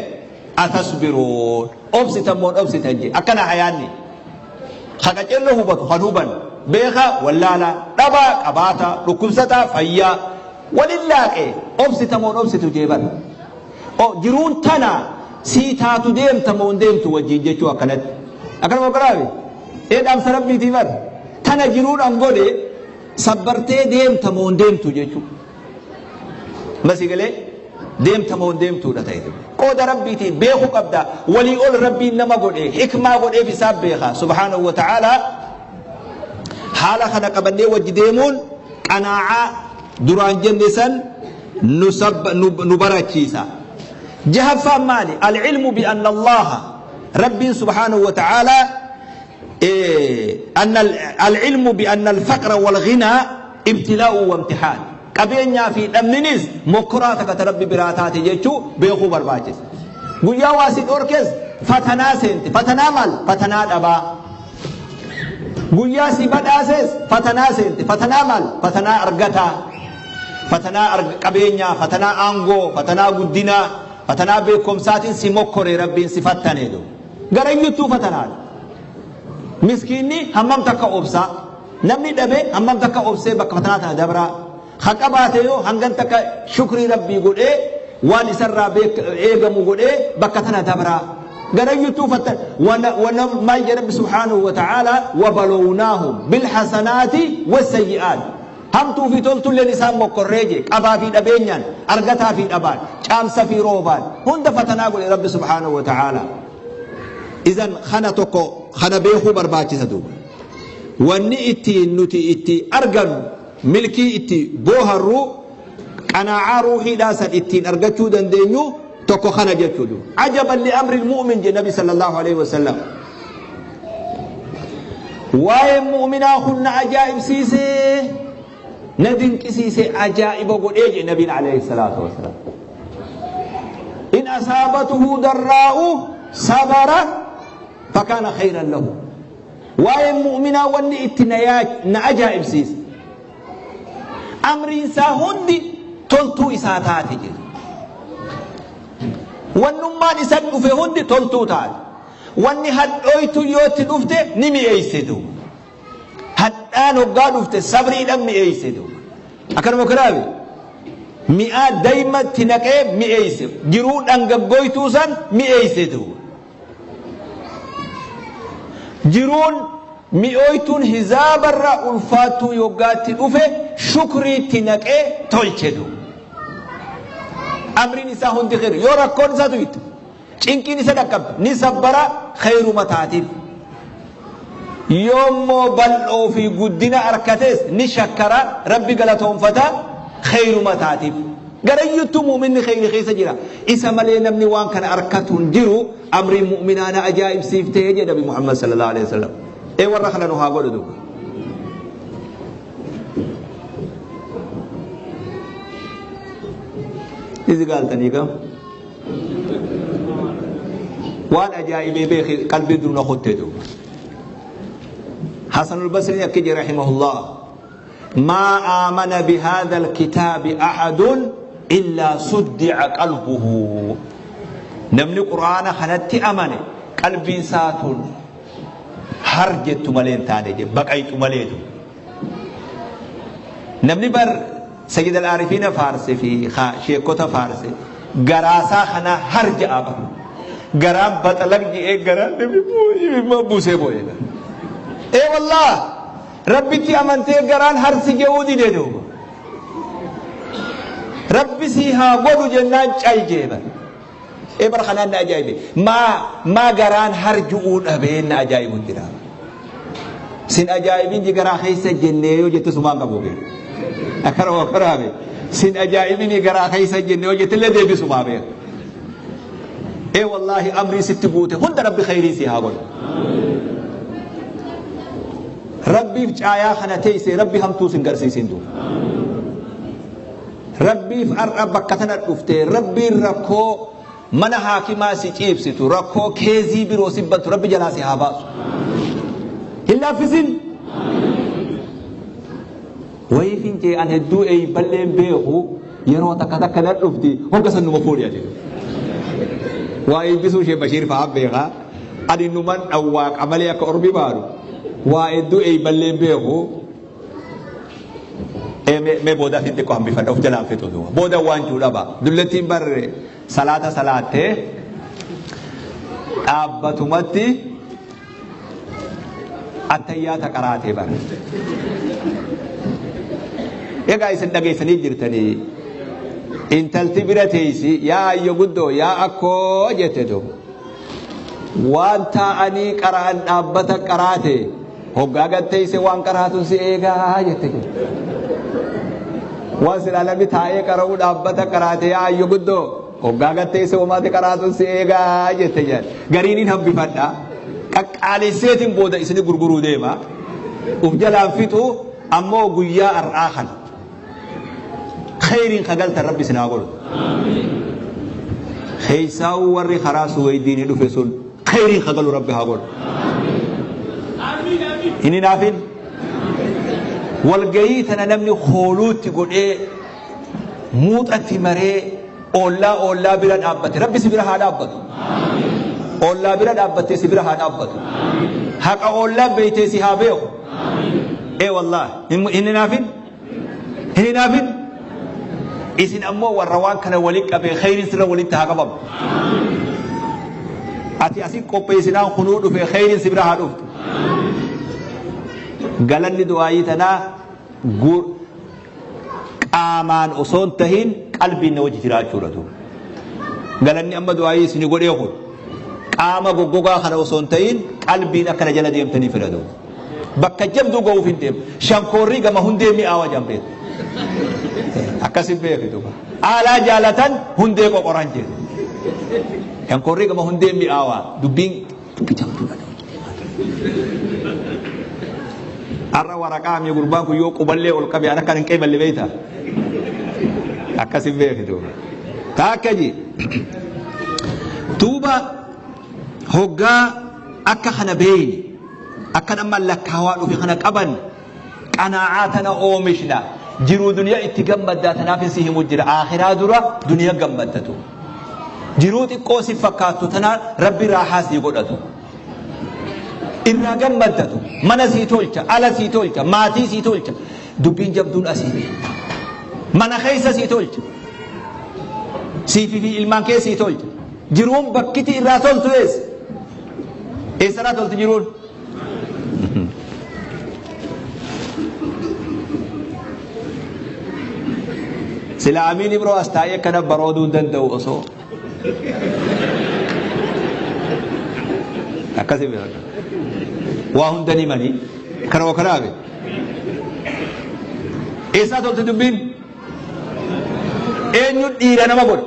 Speaker 1: atasbiruun. Obsitan moo hin obsitan jee. Akkana hayaanni. Ha qacello hubatu han huban. Beekaa wallaalaa. Dhabaa qabaataa. Dhukkubsataa fayyaa. Walin laaqee obsita moo hin obsitu jee bar. O jiruun tana sii taatu deemta moo hin deemtu wajjiin jechuu akkanatti. Akkanuma baraabe. Ee dhaamsa rabbiitii bar. Tana jiruun an godhe sabbartee deemta moo hin deemtu jechuu. Masii galee deemta moo hin deemtuudha ta'e. Qooda rabbiitiin beekuu qabda. Walii ol rabbiin nama godhe hikmaa godheef isaa beeka. Subhaanahu wa ta'aalaa haala kana qabannee wajji deemuun qanaacaa duraan jenne san nu barachiisa. Jahaffaan maali? Al-ilmu bi anna Allaha Rabbiin subhaanahu wa ta'aalaa anna al-ilmu bi anna al-faqra wal ghinaa ibtilaa'u wa imtihaan. Qabeenyaa fi dhabninis mokkoraa takka ta Rabbi biraa taate jechuu beekuu barbaachisa. Guyyaa waa si dhorkes fatanaa seente. Fatanaa maal? Fatanaa dhabaa. Guyyaa si badhaases fatanaa seente. Fatanaa maal? Fatanaa argataa. Fatanaa qabeenyaa, fatanaa aangoo, fatanaa guddinaa, fatanaa beekumsaatiin si mokkore Rabbiin si fattane jedhu. Garayyuttuu fatanaadha. Miskiinni hammam takka obsaa? Namni dhabe hammam takka obsee bakka fatanaa tana dabraa? Ha qabaate yoo hangan takka shukrii Rabbii godhee waan isarraa eegamu godhee bakka tana dabraa. Garayyuttuu fattan maal jedha Rabbi subhaanahu wa ta'ala wabalownaahum bilhasanaati wasayyi'aat. Hamtuu fi toltulleen isaan mokkorree jee qabaa fi dhabeenyaan argataa fi dhabaan caamsa fi roobaan hunda fatanaa godhe Rabbi subhaanahu wa ta'ala. Idan kana tokko kana beekuu barbaachisa duuba. Wanni ittiin nuti itti argannu, milkii itti booharru, qanaacaa ruuhiidhaa san ittiin argachuu dandeenyu tokko kana jechuu duuba. Ajaban li amri mu'min jedhe Nabi sallallahu alaihi wasallam. Waa'een mu'minaa kun na ajaa'ibsiisee, na dinqisiisee, ajaa'iba godhee jedhe Nabiin alayhi salaatu wasalaam. In asaabatuhu darraa'u sabara fakaana khayran lahu. Waa'een mu'minaa wanni itti na ajaa'ibsiise, amriin isaa hundi toltuu isaa taate jedhe. Wannummaan isa dhufe hundi toltuu taate. Wanni hadhooytu yoo itti dhufte ni mi'eeyse duuba. Hadhaan hoggaa dhufte sabriidhaan mi'eeyse duuba. Akkanuma kiraabe mi'aa dayma itti naqee mi'eeyse, jiruu dhangaggooytuu san mi'eeyse duuba. Jiruun mi'ooytuun hizaabarra ulfaattuu yoggaa itti dhufe shukriitti naqee tolche duuba. Amriin isaa hundi khayr, yoo rakkoon isaa tuyte, cinqiin isa dhaqqabde, ni sabbara, khayruma taatiif. Yoommoo bal'oo fi guddina arkates ni shakkara, Rabbi galatoonfata, khayruma taatiif. Garayyuttuu mu'minni khayri keessa jira. Isa malee namni waan kana arkatu hin jiru. Amriin mu'minaa na ajaa'ibsiiftee jedhe Nabi Muhammad sallallahu alaihi wasallam. Ee, warra kana nu haa godhu duuba. Izi gaaltanii kam? Waan ajaa'ibee beeki qalbii dur na kutte duuba. Hasanul Basriin akki jedhe rahimahullah. ما آمن بهذا الكتاب أحد إلا صدع قلبه. Namni Qur'aana kanatti amane qalbiin isaa tun har jettu malee hin taane jedhe, baqayxu maleetu. Namni bar Sayyid al-Aarifiina faarse fi sheekota faarse garaasaa kana har ja'a bar. Garaan baxalag je'ee garaan namni buusee boo'e. Ee wallah, Rabbitti amantee garaan harsi je'uu dide duuba. Rabbi sii haa godhu jennaan cal jee bar. Ee, bara kanaan na ajaa'ibe. Maa garaan harju'uu dhabee na ajaa'ibu jira. Sin ajaa'ibin ji garaa keessa jennee yoo jette sumaan qabu beeku. Akkana waa karaabe. Sin ajaa'ibin garaa keessa jennee yoo jette illee deebisumaa beeku. Ee wallaahi, amrii sitti guute hunda Rabbi khayrii si haa godhu. Rabbiif caayaa kana teessee Rabbi hamtuu sin garsiisin duuba. Rabbiif har'a bakka tana dhuftee Rabbiin rakkoo mana haakimaa si ciibsitu, rakkoo keezii biroo si bantu Rabbi jalaa si haa baasu. Hin laaffisin. Wayiifin jee an hedduu eeyballeen beeku, yeroo takka takka nan dhufti, hogga san numa fuudhi ati. Waa eebbisuu ishee Bashiir fa'aa beekaa. Ani numan dhawwaaqa malee akka ormi baanu waa hedduu eeyballeen beeku. Mee booda fi xiqqoo hambifadha, of jalaan fixu duuba. Booda waan jiru dhaba. Dullattiin barre salaata salaattee dhaabbatumatti attayyaata qaraatee bara. Egaa isin dhageessanii jirtanii, intalti bira teessi, "Yaa ayyo guddoo, yaa akkoo," jette duuba. Waan taa'anii qara'an dhaabbata qaraate, hoggaa gad teesse waan qaraatun si eegaa jette. Waan silaa namni taa'ee qara'uu dhaabbata qaraate, "Yaa ayyo guddoo, hoggaa gad teesse homaati qaraatun si eegaa," jette jedhan. Gariin hin hambifadha. Qaqqaalesseetiin booda isini gurguruu deema. Uf jalaan fixu ammoo guyyaa har'aa kana. Khayriin kagaltan Rabbi isin haa godhu. Keessaa'uu warri karaa Suweydiinii dhufe sun khayriin kagalu Rabbi haa godhu. Hin hinaafin. Walgayii tana namni hooluutti godhee muuxatti maree oollaa oollaa bira dhaabbate Rabbi si bira haa dhaabbatu. Oollaa bira dhaabbattee si bira haa dhaabbatu. Haqa oollaa beeytee si haa beeku. Ee wallahi, hin hinaafin. Hin hinaafin. Isin ammoo warra waan kana walitti qabee khayriin sirra walitti haa qabamu. Ati asii qopheessinaan kunuu dhufe khayriin si bira haa dhuftu. Galanni du'aayii tanaa qaamaan osoo hin tahin qalbiin na wajji jiraachuudha duuba. Galanni amma du'aayii isin godhee kun Qaama goggogaa kana osoo hin ta'in qalbiin akka na jala deemtanii fedha duuba. Bakka jabduu ga'uuf hin deemu. Shankoorrii gama hundee mi'aawa jedhan beeku. Akkasin beeki duuba. Aalaa jaalatan hundee qoqoran jedhu. Shankoorrii gama hundee mi'aawa dubbiin dubbii jabduudha. Har'a waraqaa mi gurbaan kun yoo quballee ol qabe an akkan hin qeeballe beektaa? Akkasin beeki duuba. Taakka ji. Duuba hoggaa akka kana beeyne akka nama lakkaawaa dhufe kana qaban qanaa'aa tana oomishna jiruu duniyaa itti gammaddaa tanaaf si himu jira akhiraa dura duniyaa gammaddatu jiruu xiqqoo si fakkaattu tanaan rabbi raahaa sii godhatu irraa gammaddatu mana sii tolcha ala sii tolcha maatii sii tolcha dubbiin jabduun asii mana keessa sii tolcha Siifi fi ilmaan kee sii tolcha. Jiruun bakkiti irraa toltu eessa? Eessarraa tolti jiruun? Sila Amiin Ibroo as taa'ee akkana barooduu hin danda'u osoo. Akkasii beekama. Waa hunda ni manii. Kana waa kanaa be. Eessaa tolti dubbiin? Eenyu dhiira nama godha?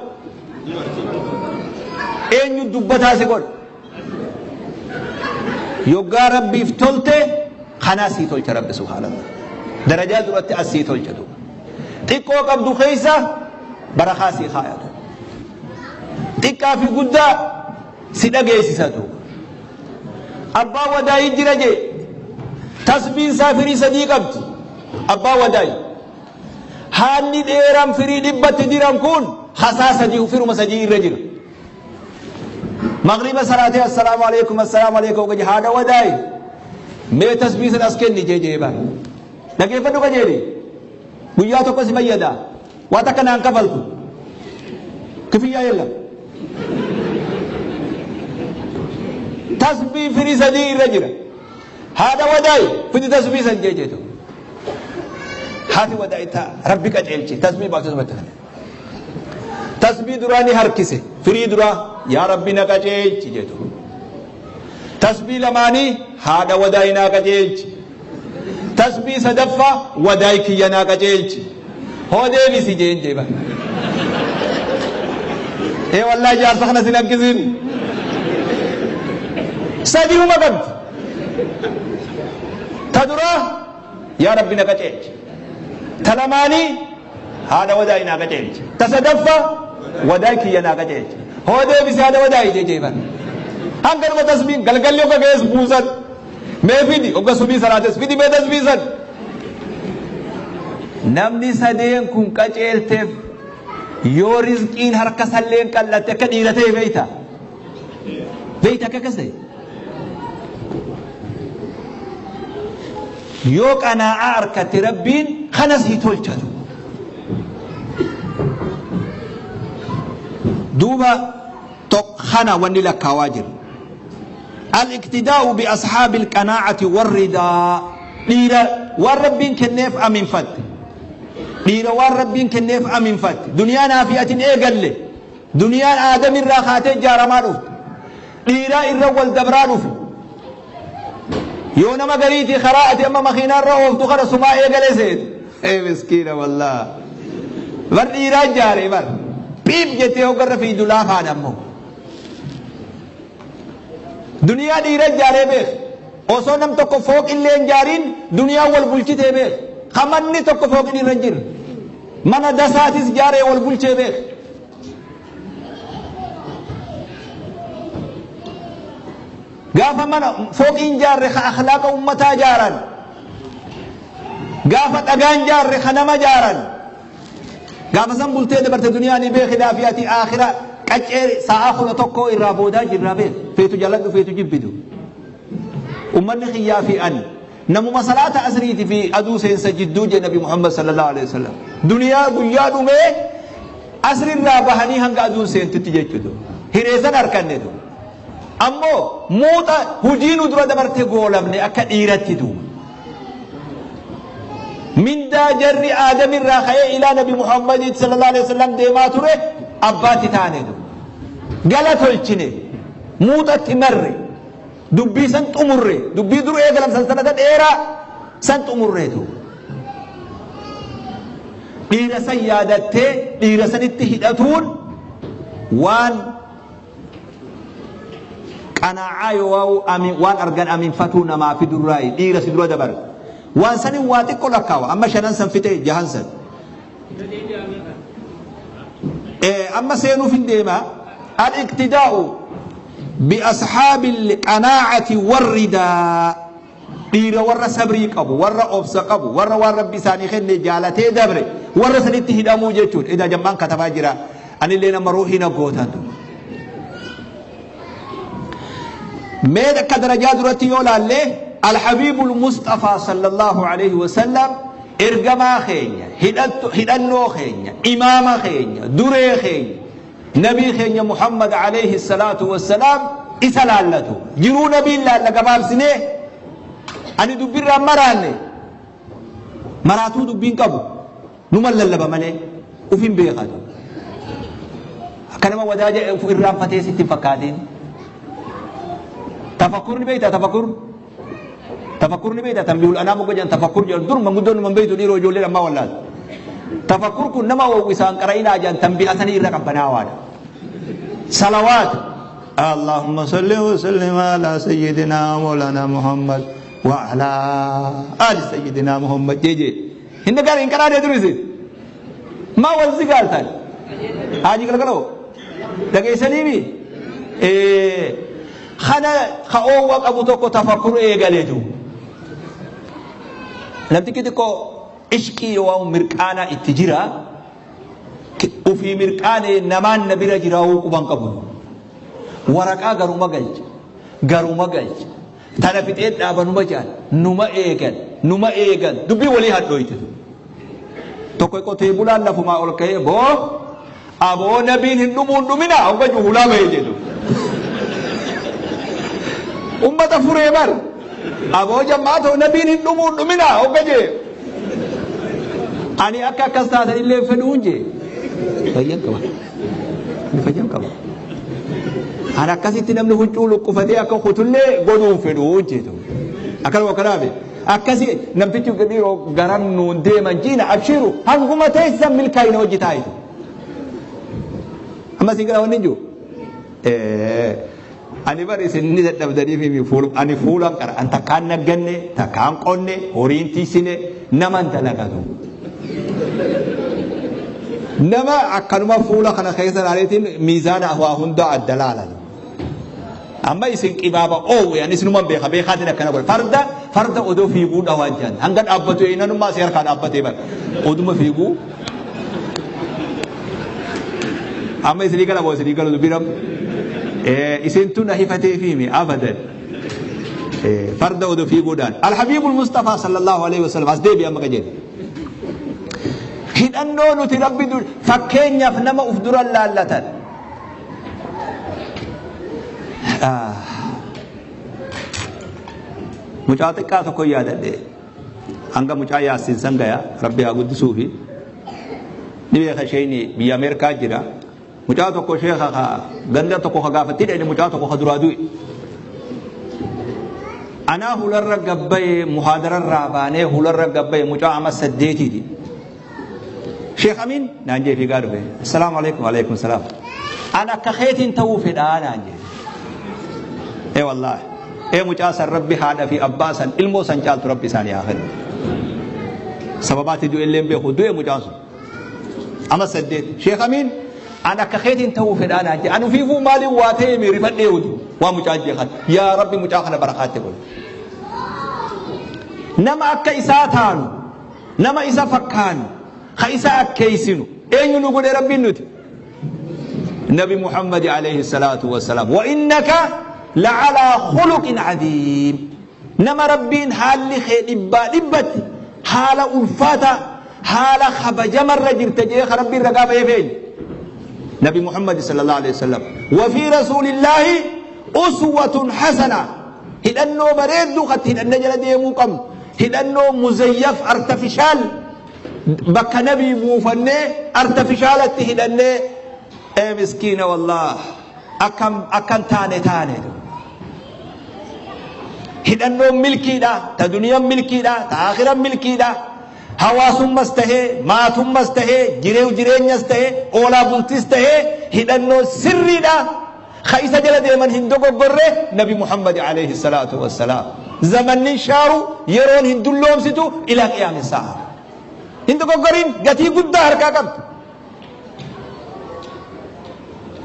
Speaker 1: Eenyu dubbataa si godha? Yoggaa Rabbiif tolte kanaa sii tolcha Rabbi subhaanallah. Darajaa duratti as sii tolcha duuba. Xiqqoo qabdu keessa barakaa sii kaaya duuba. Xiqqaa fi guddaa si dhageessisa duuba. Abbaa wadaayii jira jee tasbiin isaa firii sadii qabdi. Abbaa wadaayii. Haanni dheeraan firii dhibbatti diran kun hasaa sadii firuma sadii irra jira. Magriba salaatee assalaamu alaikum assalaamu alaikum gaji haadha wadaayi mee tasbii san as kenni jee jee bara. Dhageeffadhu qajeeli. Guyyaa tokko si fayyada. Waa takka naan kafaltu. Kifiyyaa yella. Tasbii firii sadii irra jira. Haadha wadaayi fidi tasbii san jee jeetu. Haati wadaayi taa rabbi qajeelche tasbii baasee sumatti kana. Tasbii duraa ni harkise firii duraa yaa rabbi na qajeelchi jeetu. Tasbii lamaanii haadha wadaayi naa qajeelchi. Tasbii sadaffaa wadaayi kiyya naa qajeelchi. Hoo deebisi jeen jee bara. Ee wallaahi jaarsa kana sin harkisin. Sadiuma qabdi. Ta duraa yaa rabbi na qaceelchi. Ta lamaanii haadha wadaayi naa qaceelchi. Ta sadaffaa wadaayi kiyya naa qaceelchi. Hoo deebisi haadha wadaayi jee jee bara. Hanga dhuma tasbiin galgalli hogga ga'es buusan. Mee fidi hogga subii salaates fidi mee tasbii san. Namni sadeen kun qaceelteef yoo rizqiin harka salleen qal'atte akka dhiira ta'e beeyta. Beeyta akka akkas ta'e. Yoo qanaa'aa arkatte rabbiin kana sii tolchatu. Duuba kana wanni lakkaawaa jiru. Al-iqtidaa'u bi ashaabil qanaa'ati warridaa dhiira waan rabbiin kenneef aminfatte. Dhiira waan rabbiin kenneef aminfatte. Duniyaa naa fi atin eegalle. Duniyaan Aadam irraa kaatee ijaaramaa dhufte. Dhiiraa irra wal dabraa dhufe. Yoo nama gariitii karaa ati amma makiinaa irra ooftu kana sumaa eegale seete. Ee miskiina wallaa. Bar dhiiraa ijaare bar. Piip jettee hoggarra fiidu laafaadha ammoo. Duniyaa dhiira ijaaree beek. Osoo nam tokko fooqillee hin ijaariin duniyaan wal bulchitee beek. Ka manni tokko fooqin irra hin jirre. Mana dasaatis ijaaree wal bulchee beek. Gaafa mana fooqii hin ijaarre ka akhlaaqa ummataa ijaaran. Gaafa dhagaa hin ijaarre ka nama ijaaran. Gaafa san bultee dabarte duniyaa ni beekidhaa fi ati aakhira qaccee sa'aa 11 irraa boodaa jirraa beek. Feetu jaladhu feetu jibbitu. Ummanni kiyyaa fi ani namuma salaata asriiti fi aduu seensa jidduu jee Nabi Muhammad sallallahu alaihi wasallam. Duniyaa guyyaa dhumee asrirraa bahanii hanga aduun seentutti jechuudha. Hireessan harkannetu. Ammoo muuxa hujii nu dura dabarte goolabne akka dhiiratti duuba. Mindaa jarri Aadam irraa ka'ee ilaa Nabi Muhammaditti sallallahu alaihi wasallam deemaa ture abbaatti taane duuba. Gala tolchine. Muuxatti marre. Dubbii san xumurre. Dubbii dur eegalam sansalata dheeraa san xumurreetu. Dhiira san yaadattee dhiira sanitti hidhatuun waan qanaa'aa yoo waan argan aminfatuu namaa fidurraayi dhiira si dura dabare. Waan sanin waa xiqqo lakkaawa. Amma shanan san fixee jahan san. Amma seenuuf hin deema. Al-iqtidaa'u bi ashaabil qanaa'ati warridaa. Dhiira warra sabrii qabu, warra obsa qabu, warra waan Rabbi isaanii kenne jaalatee dabre, warra sanitti hidhamuu jechuudha. Edaa jammaan katabaa jira. Anillee nama ruuhii na gootan. Mee akka darajaa duratti yoo laalle Alhabiibul Musxafaa sallallahu alaihi wasallam ergamaa keenya, hidhannoo keenya, imaama keenya, duree keenya, nabii keenya Muhammad alayhi salaatu wassalaam isa laallatu. Jiruu nabiin laalla gabaabsinee ani dubbirraan maraanne maraatuu dubbiin qabu numa lallaba malee uf hin beekatu. Akka nama wadaaja uf irraanfatee sitti hin fakkaatin. Tafakkurni beektaa tafakkur? Tafakkur ni beektaa tanbihul anaam ogga jedhan tafakkur jedhan dur manguddoon numan beektu dhiiroo ijoolleen ammaa wallaal. Tafakkur kun nama wawwisaan qara'inaa jedhan tanbiha sanii irra qabbanaawaadha. Salawaat. Allahumma salli wa sallim ala sayyidina Mawlana Muhammad wa ala ali sayyidina Muhammad jeje. Hin dhagaane hin qaraane dur isin. Maa wal zigaaltan? Haaji galgaloo. Dhageessaniimi? Kana ka oowwa qabu tokko tafakkur eegaleetu. Namtichi xiqqoo ishqii yoo mirqaanaa itti jira ufii mirqaanee namaan na bira jiraawuu quban qabu. Waraqaa garuma galcha garuma galcha tana fixee dhaabanuma jaan numa eegan numa eegan dubbii walii hadhooyte. Tokko qotee bulaan lafumaa ol ka'ee boo Aboo nabiin hin dhumuun dhumina hogga juhulaa bahe jedhu. Ummata furee bar. Aboo jammaa ta'u nabiin hin dhumuun dhumina hogga jee. Ani akka akkas taatan illee fedhuun jee. Fayyan qaba. Ani fayyan qaba. Ani akkasitti namni huccuu luqqufatee akka kutullee godhuun fedhuun jeetu. Akkanuma kanaafi. Akkasi namtichi dhiiroo garam nuun deeman jiina abshiru hanguma teessan milkaa'ina hojii taa'itu. Amma isin gara wanni hin jiru. Ani bar isin ni dadhabdaniif himi fuul ani fuulan qara an takkaan nagganne takkaan qonne horiin tiisine naman dalagatu. Nama akkanuma fuula kana keessa ilaaleetiin miizaana waa hundaa adda laalan. Amma isin qibaaba oowwe ani isinuman beeka beekaatiin akkana godhe farda farda odoo fiiguu dhawaa jaan hanga dhaabbatu eenanummaa si harkaa dhaabbatee bara oduma fiiguu amma isinii gala moo isinii galu dubbii rabbi isintu na hifatee fiimi abadan farda odoo fiiguudhaan alhabiibul mustafaa sallallahu alaihi wasallam as deebi amma qajeele hidhannoo nuti rabbi fakkeenyaaf nama uf dura laallatan Mucaa xiqqaa tokko yaadadhe hanga mucaa yaassin san gaya rabbi haa guddisuufi ni beeka isheen biyya Ameerikaa jira mucaa tokko sheeka ka ganda tokko ka gaafatti dhayne mucaa tokko ka duraa du'e anaa hularra gabbaye muhaadararraa baanee hularra gabbaye mucaa ama saddeetiiti Sheekh Amiin naan jee fiigaa dhufe. Assalaamu alaikum alaikum salaam. An akka keetiin ta'uu fedhaa naan jee. Ee wallaahi. Ee mucaa san rabbi haadha fi abbaa san ilmoo san caaltu rabbi isaanii haa kennu. Sababaatti du'e illee hin beeku du'e mucaan sun. Ama saddeet. Sheekh Amiin an akka keetiin ta'uu fedhaa naan jee. An ofiifuu maaliin waa ta'e mi rifadhee hudu. Waa mucaan jee kan. Yaa rabbi mucaa kana barakaatti godhe. Nama akka isaa taanu Nama isa fakkaannu, ka isa akkeessinu, eenyu nu godhe Rabbiin nuti? Nabi Muhammad alayhi salaatu wassalaam. Wa innaka la'alaa khuluqin cadiim. Nama Rabbiin haalli kee dhibbaa dhibbatti haala ulfaataa, haala kabajamarra jirta jedhee ka Rabbiin ragaa ba'eef eenyu? Nabi Muhammad sallallahu alayhi wasallam. Wa fi rasuulillaahi uswatun hasana. Hidhannoo bareedduu katti hidhannee jala deemuu qabnu. Hidhannoo muzayyaf artafishaal bakka nabii buufannee artafishaalatti hidhannee ee miskiina wallaah. Akkam akkan taane taane. Hidhannoon milkiidha, ta duniyaan milkiidha, ta akhiran milkiidha. Hawaasummas tahee, maatummas tahee, jireu jireenyas tahee, oolaa bultis tahee hidhannoon sirriidha. Ka isa jala deeman hin dogoggorre Nabi Muhammad alayhi salaatu wassalaam. Zamannin shaaru yeroon hin dulloomsitu ilaa qiyaami sa'a. Hin dogoggorin, gatii guddaa harkaa qabdi.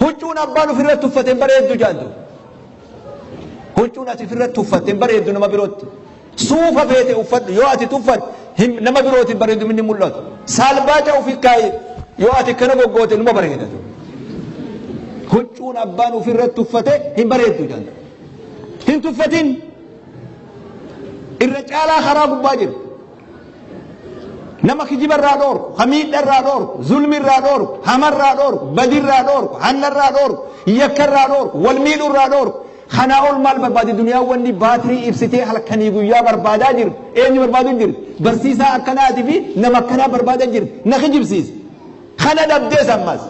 Speaker 1: Huccuun abbaan ofirratti uffate hin bareeddu jaantu. Huccuun ati ofirratti uffatte hin bareeddu nama birootti. Suufa feete uffadhu, yoo ati tuffatte nama birootti hin bareedu, inni mul'atu. Saalbaaca ofi kaayi, yoo ati kana goggoote numa bareeda. Huccuun abbaan ofirratti uffate hin bareeddu jaantu. Hin tuffatin. Irra caalaa karaa gubbaa jira. Nama kijiba irraa dhoorku, ka miidha irraa dhoorku, zulmi irraa dhoorku, hama irraa dhoorku, badi irraa dhoorku, hanna irraa dhoorku, yakka irraa dhoorku, wal miidhu irraa dhoorku. Kanaa ol maal barbaade duniyaan? Wanni baatirii ibsitee halkanii guyyaa barbaadaa jirtu eenyu barbaadu jirti? Barsiisaa akkanaatii fi nama akkanaa barbaadaa jirti. Na kijibsiisa. Kana dhabdees ammas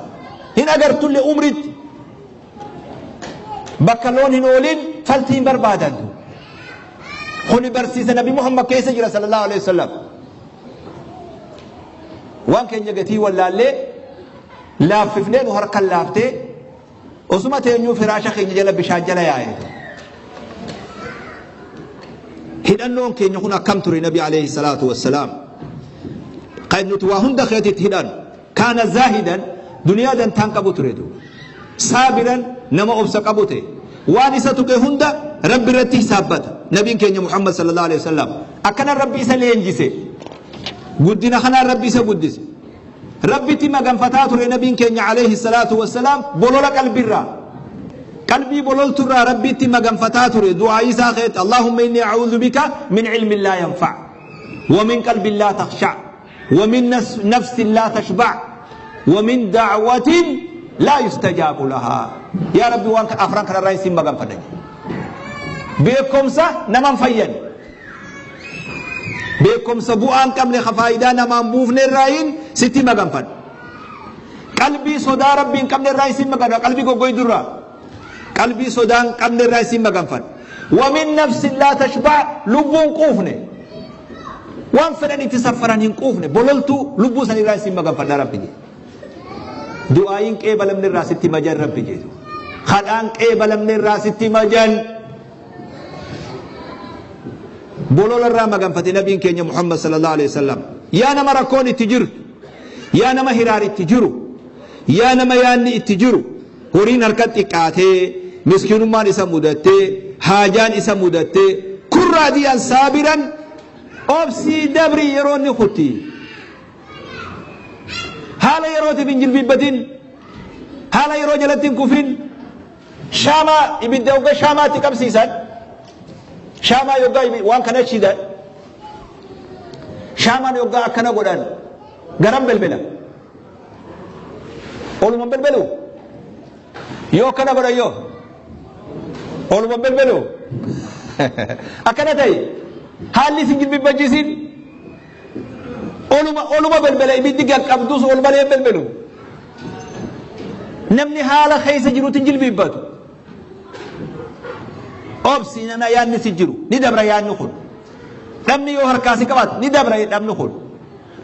Speaker 1: hin agartullee umritti. Bakka loon hin oolin faltii hin barbaadantu. Kuni barsiisa Nabi Muhammad keessa jira sallallahu alaihi wasallam. Waan keenya gatii wallaallee laaffifnee nu harkan laaftee osuma teenyuu firaasha keenya jala bishaan jala yaa'e. Hidhannoon keenya kun akkam ture Nabi alayhi salaatu wassalaam? Kan nuti waa hunda keetitti hidhan. Kaana zaahidan, duniyaa dantaan qabu ture duuba. Saabiran, nama obsa qabu ta'e. Waan isa tuqe hunda Rabbi irratti hisaabbata. Nabiin keenya Muhammad sallallahu alaihi wasallam akkana Rabbi isa leenjise. Guddina kanaan Rabbi isa guddise. Rabbitti maganfataa ture nabiin keenya alayhi salaatu wassalaam bolola qalbirraa. Qalbii bololturraa Rabbitti maganfataa ture du'aa isaa keetti: Allahumma inni a'uudhu bika min ilmin laa yanfa' wa min qalbin laa takhsha' wa min nafsin laa tashba' wa min da'watin laa yustajaabu lahaa. Yaa Rabbi, waan afran kanarraa isin maganfadha. Beekumsa naman fayyan. Beekumsa bu'aan qabne ka faayidaa namaan buufne irraayin sitti maganfadha. Qalbii sodaa Rabbii hin qabne irraa isin maganfadha. Qalbii goggoydu irraa. Qalbii sodaa hin qabne irraa isin maganfadha. Wa min nafsin laa tashba', lubbuun quufne. Waan fedhan itti saffaran hin quufne, bololtuu lubbuu san irraa isin maganfadha Rabbi jedhe. Du'aayin qeebalamne irraa sitti majan Rabbi jedhu. Kadhaan qeebalamne irraa sitti majan. Bolola irraa maganfate nabiin keenya Muhammad sallallahu alaihi wasallam. Yaa nama rakkoon itti jirtu, yaa nama hiraar itti jiru, yaa nama yaanni itti jiru, horiin harka xiqqaatee, miskiinummaan isa mudattee, haajaan isa mudattee, kun raadiyan saabiran, obsii dabri, yeroo inni kutti. Haala yerootiif hin jilbiibbatin, haala yeroo jalatti hin kufin. Shaamaa ibidda hogga shaamaatti qabsiisan, shaamaa yoggaa waan kana shidan, shaamaan yoggaa akkana godhan garam belbela? Oluma belbelu. Yoo akkana godhan, yoo oluma belbelu akkana ta'e, haalli isin jilbiibbachiisin, oluma oluma belbela. Ibiddi gaqqabdus ol malee belbelu. Namni haala keessa jirutti hin jilbiibbatu. Obsi nana, yaadni si jiru ni dabra. Yaadni kun, dhabni yoo harkaa si qabaatu ni dabra dhabni kun.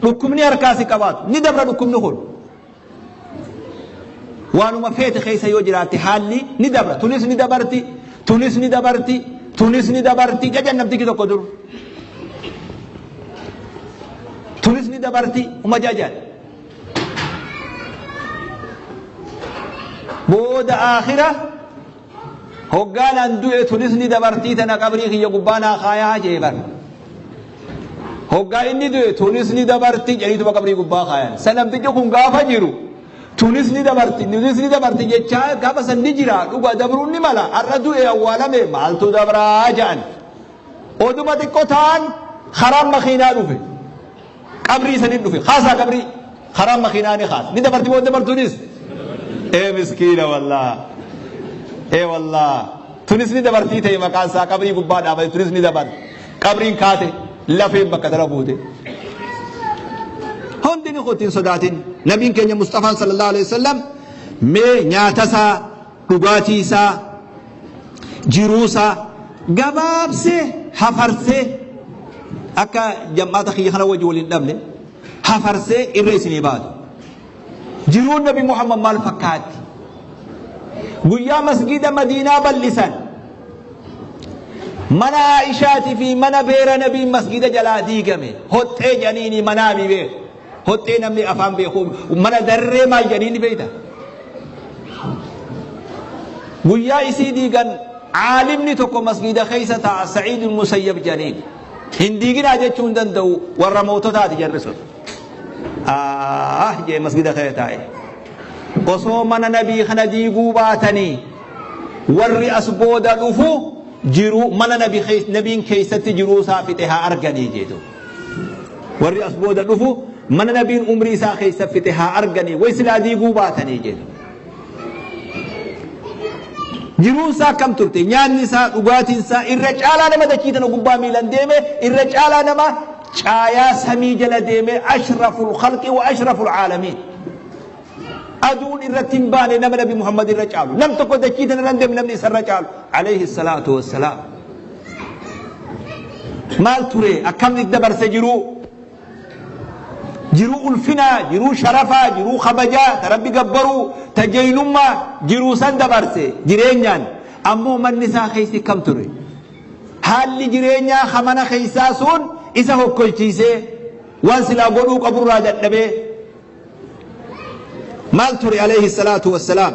Speaker 1: Dhukkubni harkaa si qabaatu ni dabra dhukkubni kun. Waanuma feete keessa yoo jiraatte haalli ni dabra. Tunis ni dabarti, tunis ni dabarti, tunis ni dabarti jajan namtichi tokko dur. Tunis ni dabarti uma jajan. Booda aakhira hoggaan an du'e tunis ni dabartii tana qabrii kiyya gubbaa naa kaayaa jee bar. Hoggaa inni du'e tunis ni dabarti jedhiituma qabrii gubbaa kaayan. San namtichi kun gaafa jiru tunis ni dabarti, tunis ni dabarti jechaa gaafa san ni jira, dhuga dabruun ni mala. Har'a du'e awwaalame, maaltu dabraa jedhan. Oduma xiqqoo ta'an karaan makiinaa dhufe. Qabrii sanin dhufe. Kaasaa qabrii. Karaan makiinaa ni kaasa. Ni dabarti moo dabartuunis? Ee miskiina wallaa. Ee wallaa. Tunis ni dabartii ta'e maqaan isaa qabrii gubbaa dhaabate, tunis ni dabarti. Qabriin kaate, lafeen bakka tana buute. Hundi ni kutti, hin sodaatin. Nabiin keenya Mustafaan sallallahu alaihi wasallam mee nyaata isaa dhugaatii isaa, jiruu isaa gabaabsee hafarsee akka jam'aata kiyya kana wajji wal hin dhabne hafarsee irra isinii baatu. Jiruun Nabi Muhammad maal fakkaatti? Guyyaa masgiida Madiinaa bal'isan mana Aa'ishaatii fi mana beera Nabiin masgiida jalaa diigame hoxxee jedhaniini manaa mi beeku. Hoxxee namni afaan beeku mana darree maal jedhaniini beekta? Guyyaa isii diigan caalimni tokko masgiida keessa taa'a Sa'iid Musayyab jedhaniin. Hin diiginaa jechuu hin danda'u warra moototaati jarri sun. Ah jee masgida kee taa'e. Osoo mana nabii kana diiguu baatanii warri as booda dhufu jiruu mana nabiin keessatti jiruu isaa fixe haa arganii jeetu. Warri as booda dhufu mana nabiin umrii isaa keessa fixe haa arganii way silaa diiguu baatanii jeetu. Jiruun isaa akkam turte? Nyaanni isaa, dhugaatiin isaa irra caalaa nama dachii tana gubbaa miilan deeme, irra caalaa nama caayaa samii jala deeme ashraful khalqi wa ashraful caalamiin. Aduun irratti hin baane nama Nabi Muhammad irra caalu. Nam tokko dachii tana irra hin deemne namni isa irra caalu. Alayhi salaatu wassalaam. Maal ture? Akkamitti dabarse jiruu? Jiruu ulfinaa, jiruu sharafaa, jiruu kabajaa, ta Rabbi gabbaruu, ta jeynummaa, jiruu san dabarse jireenyaan. Ammoo manni isaa keessi kam ture? Haalli jireenyaa ka mana keessaa sun isa hokkolchiisee waan silaa godhuu qaburraa dadhabee maal ture alayhi salaatu wassalaam.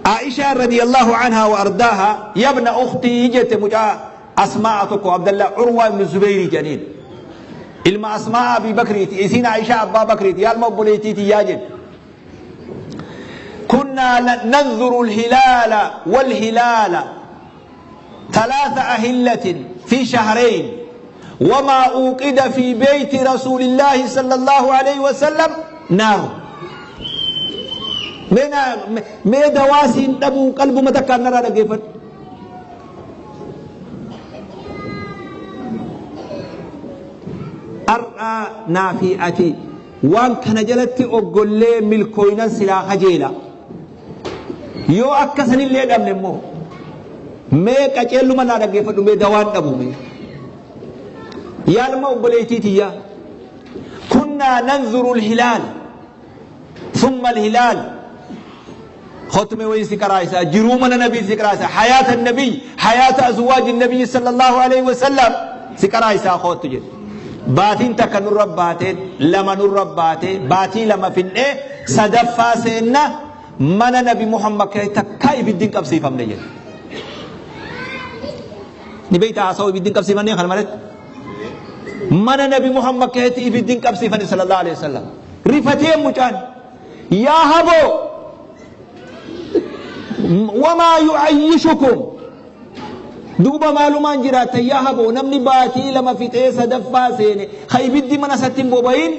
Speaker 1: Aishaa radiyallahu anhaa wa ardaaha yabna ukhtii jette mucaa Asmaa'a tokko Abdallah Urwaa ibn Zubeyri jedhaniin. Ilma Asmaa'a Abii Bakriiti isiin Aishaa Abbaa Bakriiti yaa ilma obboleettii tiyyaa jette. Kunnaa nanzuru alhilaala walhilaala ثلاث أهلة في شهرين وما أوقد في بيت رسول الله صلى الله عليه وسلم نار mee dawaa siin dhabuun qalbuma takkaan narraa dhaggeeffadhu. Har'aa naa fi ati waan kana jalatti oggollee milkooynan silaa kajeela. Yoo akka sanillee dhabne immoo mee qaceelluma naa dhaggeeffadhu mee dawaan dhabu mee. Yaalma obboleettii tiyyaa. Kunnaa nanzuru alhilaal thumma alhilaal Khotme wayii si qaraaysaa jiruu mana nabii si qaraaysaa hayaata nabiy hayaata azwaaji nabiy sallallahu alaihi wasallam si qaraaysaa kottu jedhe. Baatiin takka nurra baatee lama nurra baatee baatii lama finnee sadaffaa seenna mana nabi Muhammad kee takkaa ibiddi hin qabsiifamne jedhe. Ni beektaa haasawaa ibiddi hin qabsiifamne kana malatti. Mana nabi Muhammad keetti ibiddi hin qabsiifamne sallallahu alaihi wasallam. Rifatee mucaan yaa haboo wamaa yu'ayyishukum Duuba maalumaan jiraattan yaa haboo namni baatii lama fixee sadaffaa seene ka ibiddi mana isatti hin bobayin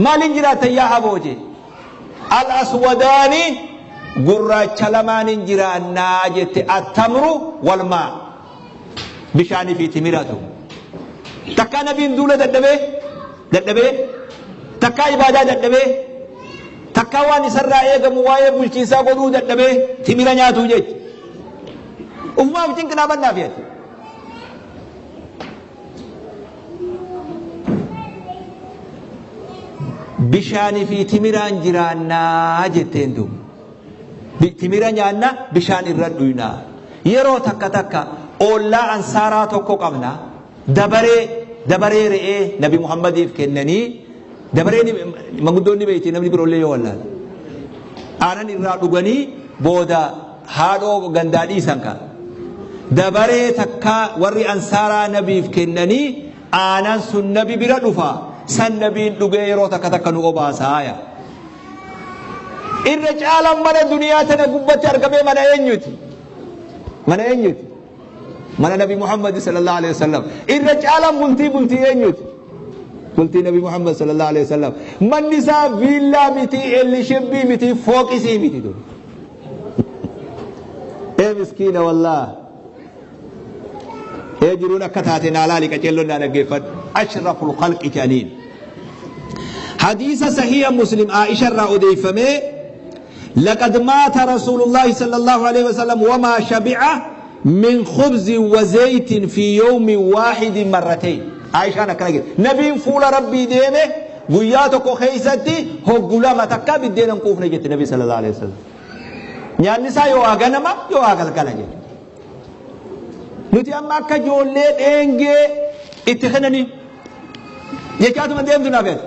Speaker 1: maaliin jiraattan yaa haboo jee. Al aswadaani gurraacha lamaaniin jiraannaa jette attamru wal maa bishaanii fi timiratu. Takkaa nabiin duula dadhabee dadhabee takkaa ibaadaa dadhabee takkaa waan isarraa eegamu waa'ee bulchiinsaa godhuu dadhabee timira nyaatuu jecha. Ufumaaf cinqinaa bannaaf jette. Bishaanii fi timiraan jiraannaa jetteen duuba. Timira nyaanna bishaan irra dhuynaa. Yeroo takka takka oollaa ansaaraa tokko qabna. Dabaree dabaree re'ee Nabi Muhammadiif kennanii dabaree manguddoonni beekti namni biroollee yoo wallaale. Aanan irraa dhuganii booda haadhoo gandaa dhiisan ka. Dabaree takka warri ansaaraa nabiif kennanii aanan sun nabi bira dhufa san nabiin dhugee yeroo takka takka nu obaasaaya. Irra caalaan mana duniyaa tana gubbatti argamee mana eenyuti? Mana eenyuti? Mana Nabi Muhammad sallallahu alaihi wasallam. Irra caalaan bultii bultii eenyuti? Bultii Nabi Muhammad sallallahu alaihi wasallam. Manni isaa viillaa miti, ellishabbii miti, fooqisii miti tun. Ee miskiina wallaah. Ee jiruun akka taate naa laali qaceelloon naa dhaggeeffadhu. Ashraful khalqi jedhaniin. Hadiisa sahiha Muslim Aisha irraa odeeffamee Laqad maata Rasuulullaahi sallallaahu aleyhi wasallam wamaa shabi'a min khubzin wa zeytin fi yawmin waahidin marrateyn. Aayishaan akkana jette. Nabiin fuula Rabbii deeme guyyaa tokko keessatti hoggu lama takkaa biddeena hin quufne jette Nabi sallallahu alaihi wasallam. Nyaanni isaa yoo haa ganama yoo haa galgala jette. Nuti amma akka ijoollee dheengee itti kennanii jechaatuma deemtu naaf yaada.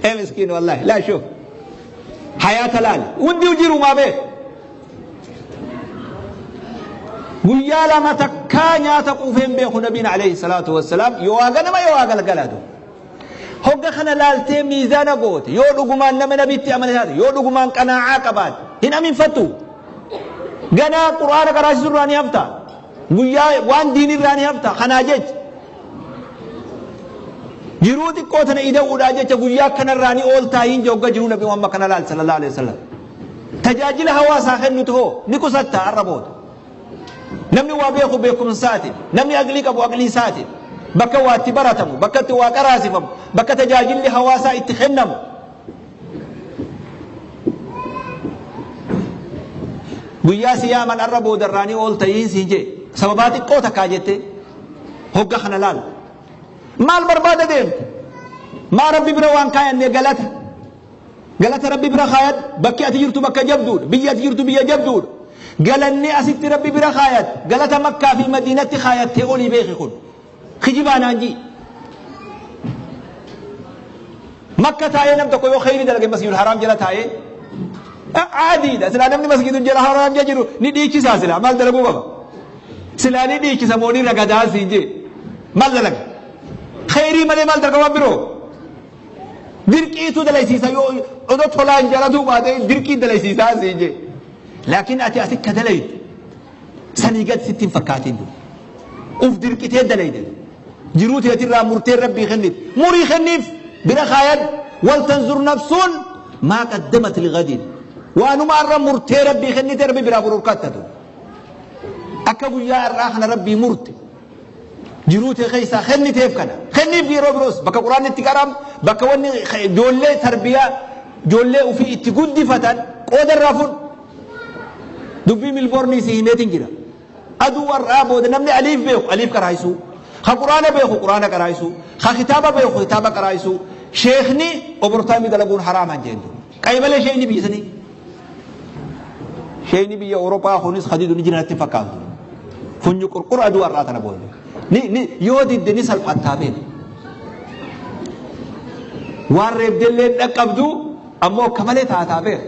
Speaker 1: Ee miskiin wallaahi laa shuf hayaata laali hundi jirumaa beek. Guyyaa lama takkaa nyaata quufee hin beeku nabiin alayhi salaatu wassalaam yoo haa ganama yoo haa galgalaatu. Hogga kana laaltee miizaana goote yoo dhugumaan nama nabitti amane taate yoo dhugumaan qanaa'aa qabaatte hin aminfattu. Ganaa qur'aana qaraasisu irraa ni hafta. Guyyaa waan diinii irraa ni hafta. Kanaa jecha jiruu xiqqoo tana ida'uudhaa jecha guyyaa kanarraa ni ooltaa hin hogga jiruu nabi Muhammad kana laal sallallahu alaihi wasallam. Tajaajila hawaasaa kennutu hoo ni qusatta har'a booda. Namni waa beeku beekumsaatiin, namni aqlii qabu aqlii isaatiin, bakka waa itti baratamu, bakka itti waa qaraasifamu, bakka tajaajilli hawaasaa itti kennamu. Guyyaa si yaaman arra boodarraa ni oolta siin jee sababaa xiqqoo takkaa jettee hogga kana laal. Maal barbaada deemte? Maa rabbi bira waan kaayannee galata. Galata Rabbi bira kaayadhu. Bakki ati jirtu bakka jabduudha. Biyyi ati jirtu biyya jabduudha. Galanni asitti Rabbi bira kaayadhu. Galata Makkaa fi Madiinatti kaayattee olii beeki kun. Kijibaa naan jii. Makka taa'ee nam tokko yoo kheyri dalage masjidul haraam jala taa'ee caadiidha. Silaa namni masjidul jala haraam jala jiru ni dhiichisaa silaa maal dalaguu qaba? Silaa ni dhiichisa moo ni ragadaa siin jee maal dalaga? Kheyrii malee maal dalaga waan biroo? Dirqiitu dalaysiisa yoo odoo tolaan jalatuu baatee dirqii dalaysiisaa siin jee. Laakiin ati asi ka dalaydu sanii gad sitti hin fakkaatin. Uf dirqitee dalayde. Jiruu teetirraa murtee rabbii kennite. Murii kenniif bira kaayan wal tanzur nafsuun maa qaddamat ligadin. Waanuma irra murtee rabbii kennite rabbi biraa bururkattatu. Akka guyyaa har'aa kana rabbii murte. Jiruu tee keessaa kenniteef kana. Kenniif yeroo biroos bakka quraanni itti qara'amu, bakka wanni ijoollee tarbiyaa ijoollee ofii itti guddifatan qooda irraa fudhu. Dubbii Milboornii si himeetiin jira. Aduu har'aa booda namni aliif beeku aliif qaraayisuu. Ka quraana beeku quraana qaraayisuu. Ka kitaaba beeku kitaaba qaraayisuu. Sheekni obortaayimii dalaguun haraamaan jeentu. Qaybalee sheekni biyya sanii. Sheeyni biyya Awuroophaa kunis hadiidu ni jira natti hin fakkaatu. Funyu qurqura aduu har'aa tana booda. Ni, ni, yoo didde ni salphattaa beeku. Waan reebdellee hin dhaqqabdu ammoo akka malee taataa beeku.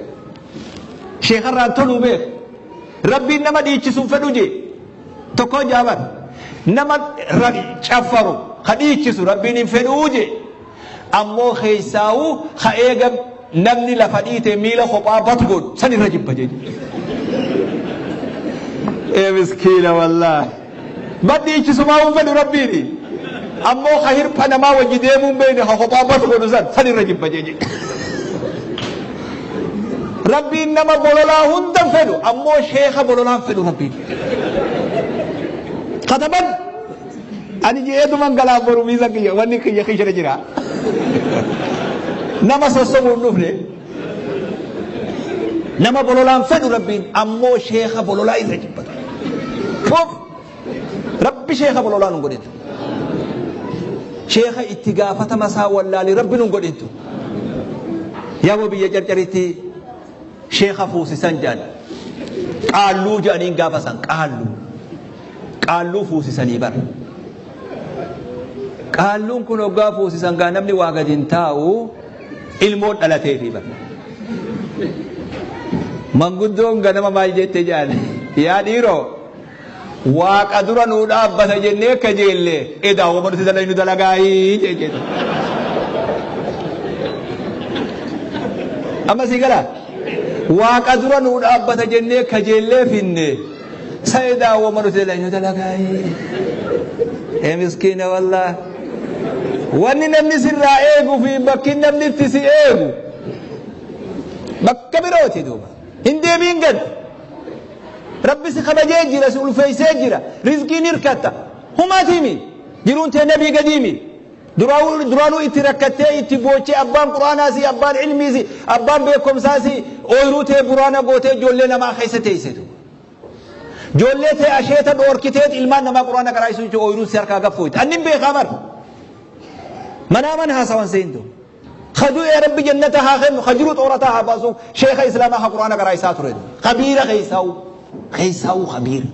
Speaker 1: Sheekarraan toluu beeku. Rabbiin nama dhiichisuun fedhu jee. Tokko jaabar. Nama caffaru ka dhiichisu rabbiin hin fedhuu jee. Ammoo keessaawuu ka eega namni lafa dhiite miila kophaa bat godhu san irra jibba jechuudha. Ee miskiina wallaahi. Badhiichisumaa hin fedhu rabbiini. Ammoo ka hirpha namaa wajji deemuu hin beekne ka kophaa bat godhu san san irra jibba jechuudha. Rabbiin nama bololaa hunda hin fedhu ammoo sheeka bololaa hin fedhu rabbiin. Kataban Ani je'eetuman galaa boru miisa kiyya wanni kiyya kishira jira. Nama sossobuun dhufne. Nama bololaan fedhu rabbiin ammoo sheekha bololaa irra jibbata. Pop! Rabbi sheekha bololaa nun godhintu. Sheekha itti gaafatama isaa wallaalee rabbi nun godhintu. Yaaboo biyya carcaritti Sheekha fuusisan jedhan. Qaalluu jedhaniin gaafa san qaalluu. Qaalluu fuusisanii bar. Qaalluun kun hoggaa fuusisan gaa namni waa gadi hin taa'u ilmoon dhalateefii bar. Manguddoon ganama maal jette jedhan yaa dhiiroo waaqa dura nuu dhaabbata jennee akka jeelle edaa wama nuti dalaynu dalagaayii jette. Amma sii galaa? Waaqa dura nuu dhaabbata jennee kajeellee finne sa edaa wama nuti dalaynu dalagaayii. Ee miskiina wallaahi. Wanni namni sirraa eegu fi bakki namni itti si eegu bakka birooti duuba. Hin deebiin gad. Rabbi si kabajee jira, si ulfeessee jira. Rizqiin hirkatta. Humaatiimi. Jiruun tee nabii gadiimi. Duraanuu itti rakkattee itti boochee abbaan quraanaasi abbaan ilmiisi abbaan beekumsaasi ooyiruu tee buraana gootee ijoollee namaa keessa teessitu. Ijoollee tee asheeta dhoorkiteet ilmaan namaa quraana qaraayisuu jechuun ooyiruun si harkaa gaffooyte. Annin beekaa bar. Manaa mana haasawan seentu. Ka du'e Rabbi jannata haa kennu, ka jiru xoorataa haa baasu, sheekha islaamaa ka quraana qaraayisaa ture. Kabiira keessaa'u. Keessaa'u kabiira.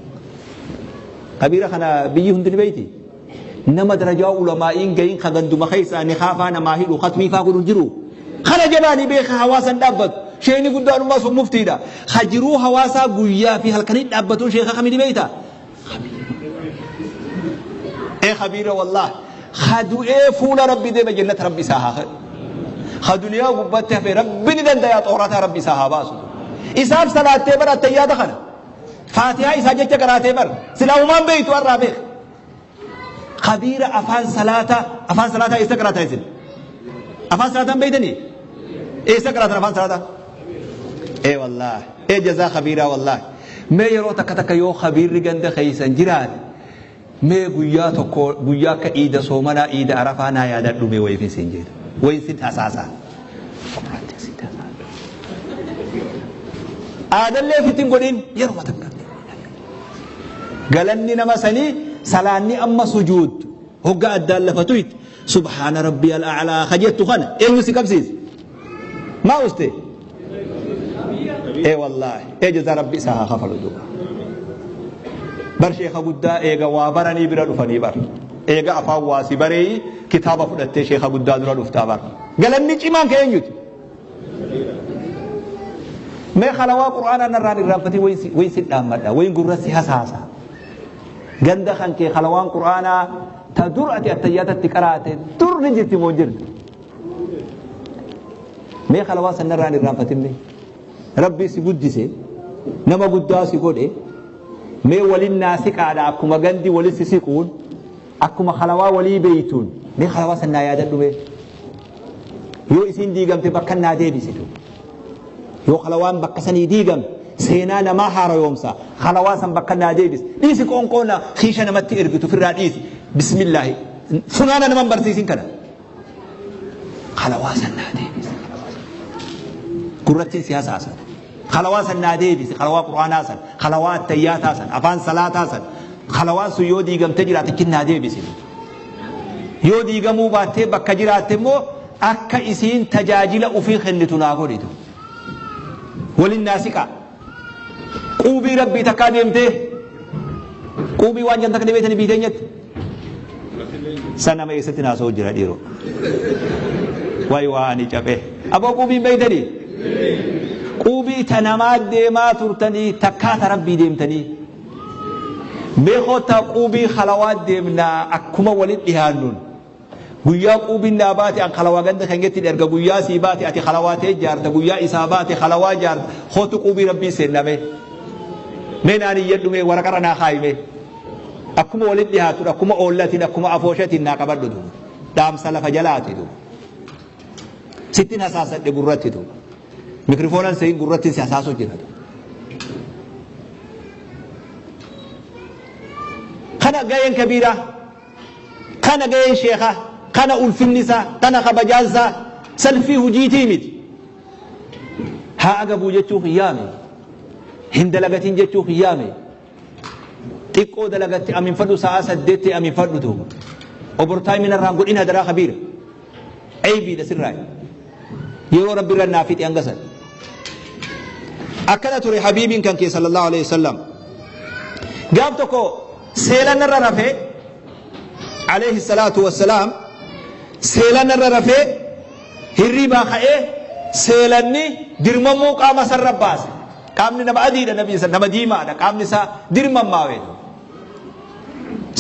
Speaker 1: Kabiira kana biyyi hundi ni beeyti. Nama darajaa ulamaa'iin gahin ka ganduma keessaa nikaafaa namaa hidhu katmii faa godhu jiru. Kana jabaanii beeka hawaasan dhaabbatu. Sheekni guddaanummaa sun muftiidha. Ka jiruu hawaasaa guyyaa fi halkanii dhaabbatu sheeka kami ni beeyta? Ee kabiira wallaah. Ka du'ee fuula rabbi deeme jannata rabbi isaa haa kennu. Ka duniyaa gubbatti hafe rabbi ni danda'a xoorataa rabbi isaa haa baasu. Isaaf salaattee bara attayyaata kana. Faatihaa isaa jecha qaraatee bar. Silaa humaan beeytu har'aa beek. Kabiira afaan salaataa afaan salaataa eessa qaraataa isin? Afaan salaataa hin beeytanii? Eessa qaraatan afaan salaataa? Ee wallaahi. Ee jazaa kabiiraa wallaahi. Mee yeroo takka takka yoo kabiirri ganda keeysan jiraate mee guyyaa tokko guyyaa akka iida soomanaa iida arafaa naa yaadadhu mee wayiifin siin jedha. Wayin sin hasaasaa. Aadallee ofitti hin godhin yeruma takka. Galanni nama sanii salaanni amma sujuud hogga addaan lafa tuyte subhaana rabbiyal a'laa ka jettu kana eenyu si qabsiise? Maa uste? Ee wallaahi ee jazaa rabbi isaa haa kafalu duuba. Bar sheekha guddaa eega waa baranii bira dhufanii bar. Eega afaan waa si bareeyi kitaaba fudhattee sheekha guddaa dura dhuftaa bar. Galanni cimaan ka eenyuti? Mee halawaa qur'aanaa narraan irraanfatii wayin si dhaammadha wayin gurra si hasaasa. Ganda kan kee halawaan qur'aanaa ta dur ati attayyaatatti qaraate dur ni jirti moo hin jirti? Mee halawaa san narraan irraanfatin mee? Rabbii si guddise nama guddaa si godhe mee walin naa siqaadha akkuma gandi wali si siquun akkuma halawaa walii beeytuun mee halawaa san naa yaadadhu mee? Yoo isiin diigamte bakka naa deebisitu. Yoo halawaan bakka sanii diigamte seenaa namaa haarayoomsa. Halawaa san bakka naa deebisi. Dhiisi qoonqoo na kiisha namatti ergitu firraa dhiisi. Bismillaahi. Funaana naman barsiisin kana. Halawaa san naa deebisi. Gurrattiin si hasaasa. Halawaa san naa deebisi. Halawaa qur'aanaa san. Halawaa attayyaataa san. Afaan salaataa san. Halawaan sun yoo diigamte jiraate naa deebisi. Yoo diigamuu baattee bakka jiraatte immoo akka isiin tajaajila ufii kennitu naa godhitu. Walin naa siqaa. Quubii rabbii takkaa deemtee quubii waan jan takka deebiitanii biyya teenyatti. San nama eessatti naasa'u jira dhiiroo. Wayi waa ani caphee. Aboo quubii hin beeytanii? Quubii ta namaa deemaa turtanii takkaa ta rabbii deemtanii. Mee koottaa quubii halawaa deemnaa akkuma walit dhihaannuun. Guyyaa quubiin naa baate an halawaa ganda keenyatti erga guyyaa sii baate ati halawaa tee jaarta guyyaa isaa baate halawaa jaarta kootu quubii rabbii seenna mee. Mee naan iyyadhu mee waraqarra naa kaayi mee. Akkuma walit dhihaattu akkuma oollatiin akkuma afooshatiin naa qabadhu duuba. Dhaamsa lafa jalaati duuba. Sittin hasaasadhe gurratti duuba. Mikrifoonan seeyin gurratti si hasaasuu jira. Kana gaheen kabiiraa, kana gaheen sheekaa, kana ulfinni isaa, kana kabajaan isaa salfii hujiitii miti. Haa agabuu jechuu hin yaame. Hin dalagatin jechuu hin yaame. Xiqqoo dalagatte aminfadhu sa'a saddeetti aminfadhu duuba. Obortaayimii narraan godhin hadaraa kabiira. Eybiidha sirraa. Yeroo rabbi irra naa fixe hanga san. Akkana ture habiibiin kan kee sallallahu alaihi wasallam. Gaaf tokko seelan irra rafee alayhi salaatu wassalaam seelan irra rafee hirribaa ka'ee seelanni dirmamuu qaama sarra baase. Qaamni nama adiidha nabi nama diimaadha qaamni isaa dirmammaawee.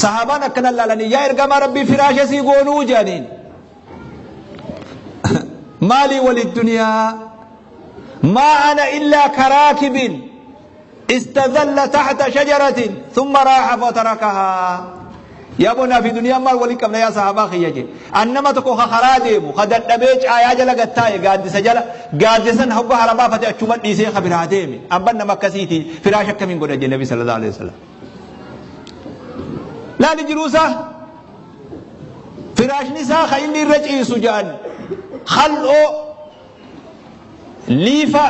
Speaker 1: Sahaabaan akkana laalanii yaa ergamaa rabbii firaasha sii goonuu jedhaniin. Maalii wali duniyaa maa ana illaa karaakibin istadalla taxta shajaratin thumma raaxa fatarakahaa. Yaa bonaa fi duniyaan maal waliin qabna yaa sahaabaa kiyya jee. An nama tokko ka karaa deemu ka dadhabee caayaa jala gad taa'e gaaddisa jala gaaddisa san hogga hara baafate achuma dhiisee ka biraa deeme. An ban nama akkasiiti firaasha akkamiin godha jee nabi sallallahu alaihi wasallam. Laali jiruusaa. Firaashni isaa ka inni irra ciisu ja'an khal'oo liifa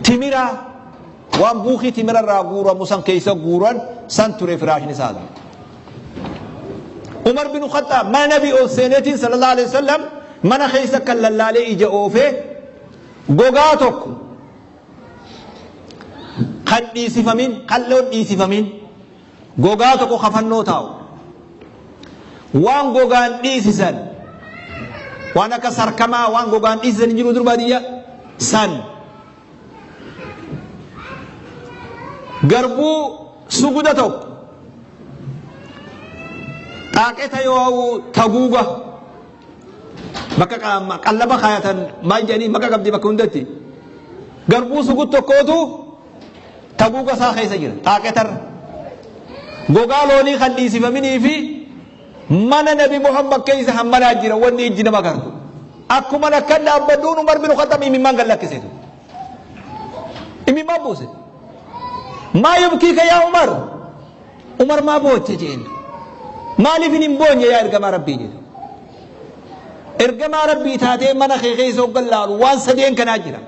Speaker 1: timiraa waan buukii timira irraa guuramu san keessa guuran san ture firaashni isaa. Umar bin Khattaab mana Nabii ol seeneetiin sallallahu alaihi wasallam mana keessa kan lallaalee ija oofee gogaa tokko kan dhiisifamin qal'oon dhiisifamin gogaa tokko kafannoo taa'u waan gogaan dhiisisan waan akka sarkamaa waan gogaan dhiisisan hin jiru dur baadiyyaa san garbuu suguda tokko xaaqeta yoo taguuga bakka qallaba kaayatan maal jedhanii maqaa qabdi bakka hundatti garbuu sugud tokkootu taguuga isaa keessa jira xaaqetarra gogaa loonii kan dhiisifaminii fi mana nabi Muhammad keessa hammanaa jira wanni ijji nama gartu akkuma akkan dhaabbadhuun Umar bin Khaxxab imimmaan gad lakkiseetu imimmaan buuse maa yubkiika yaa Umar Umar maa booche jeen maaliif hin boonye yaa ergamaa rabbii jedhe ergamaa rabbii taatee mana kee keessa hoggan laalu waan sadeen kanaa jira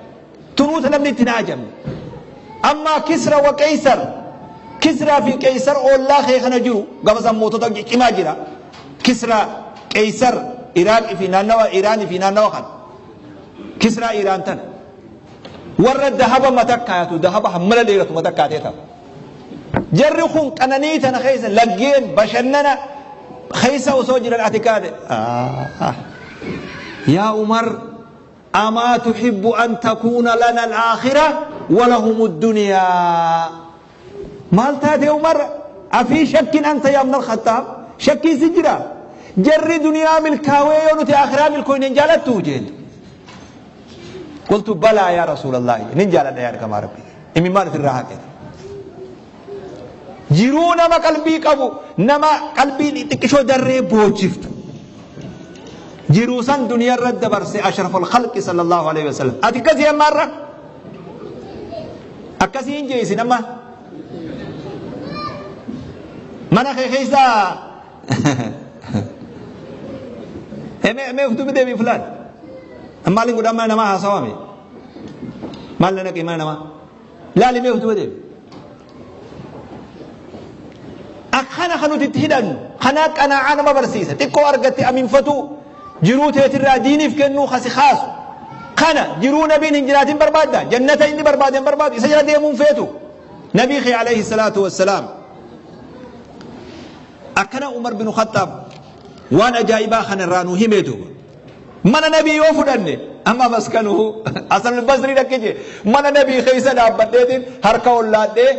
Speaker 1: tunuuta namni itti hin haajamne ammaa kisra wa qeysar kisraa fi qeysar oollaa kee kana jiru gama san mootota cimaa jira kisra qeysar iraaqii fi naannawa iraanii fi naannawa kana kisraa iraan tana warra dahaba matakkaatu dahaba hammana dheeratu matakkaatee ta'a Jarri kun qananii tana keessa laggeen bashannana keessa osoo jiran ati kaate. Yaa Umar amaa tuhibbu an takuuna lana al-aakhira wa lahum ad-dunyaa. Maal taate Umar afii shakkin anta yaa ibn al-Khattaab shakkiin si jira. Jarri duniyaa milkaawee yoo nuti aakhiraa milkooyne hin jaalattu jeen. Qultu balaa yaa Rasuulallahi nin jaaladha yaa ergamaa Rabbii. Imimmaan ofirraa haqe. Jiruu nama qalbii qabu nama qalbii xixiqqishoo darree boochiftu. Jiruu san duniyaa irra dabarse ashraful khalqi sallallahu alaihi wasallam. Ati akkasii amma irra akkasii hin jeesin amma mana kee keessa Mee mee uftuu deebii fulaan. Maaliin godhaa mana namaa haasawame? Maal na naqee mana namaa? Laali mee uftuu deebi. Akkana kan nuti itti hidhannu kanaa qanaa'aa nama barsiisa. Xiqqoo argatte aminfatu jiruu teetirraa diiniif kennuu kasi kaasu. Kana jiruu nabiin hin jiraatin barbaadda. Jannata inni barbaade hin barbaadu. Isa jala deemuun feetu. Nabii kee alayhi salaatu wassalaam. Akkana Umar bin Khaxxaab waan ajaa'ibaa kana irraa nu himee duuba. Mana nabii yoo fudhanne amma maskanuhu Hasan al-Basri dhaqqe jee mana nabii keessa dhaabbadheetiin harka ollaadhee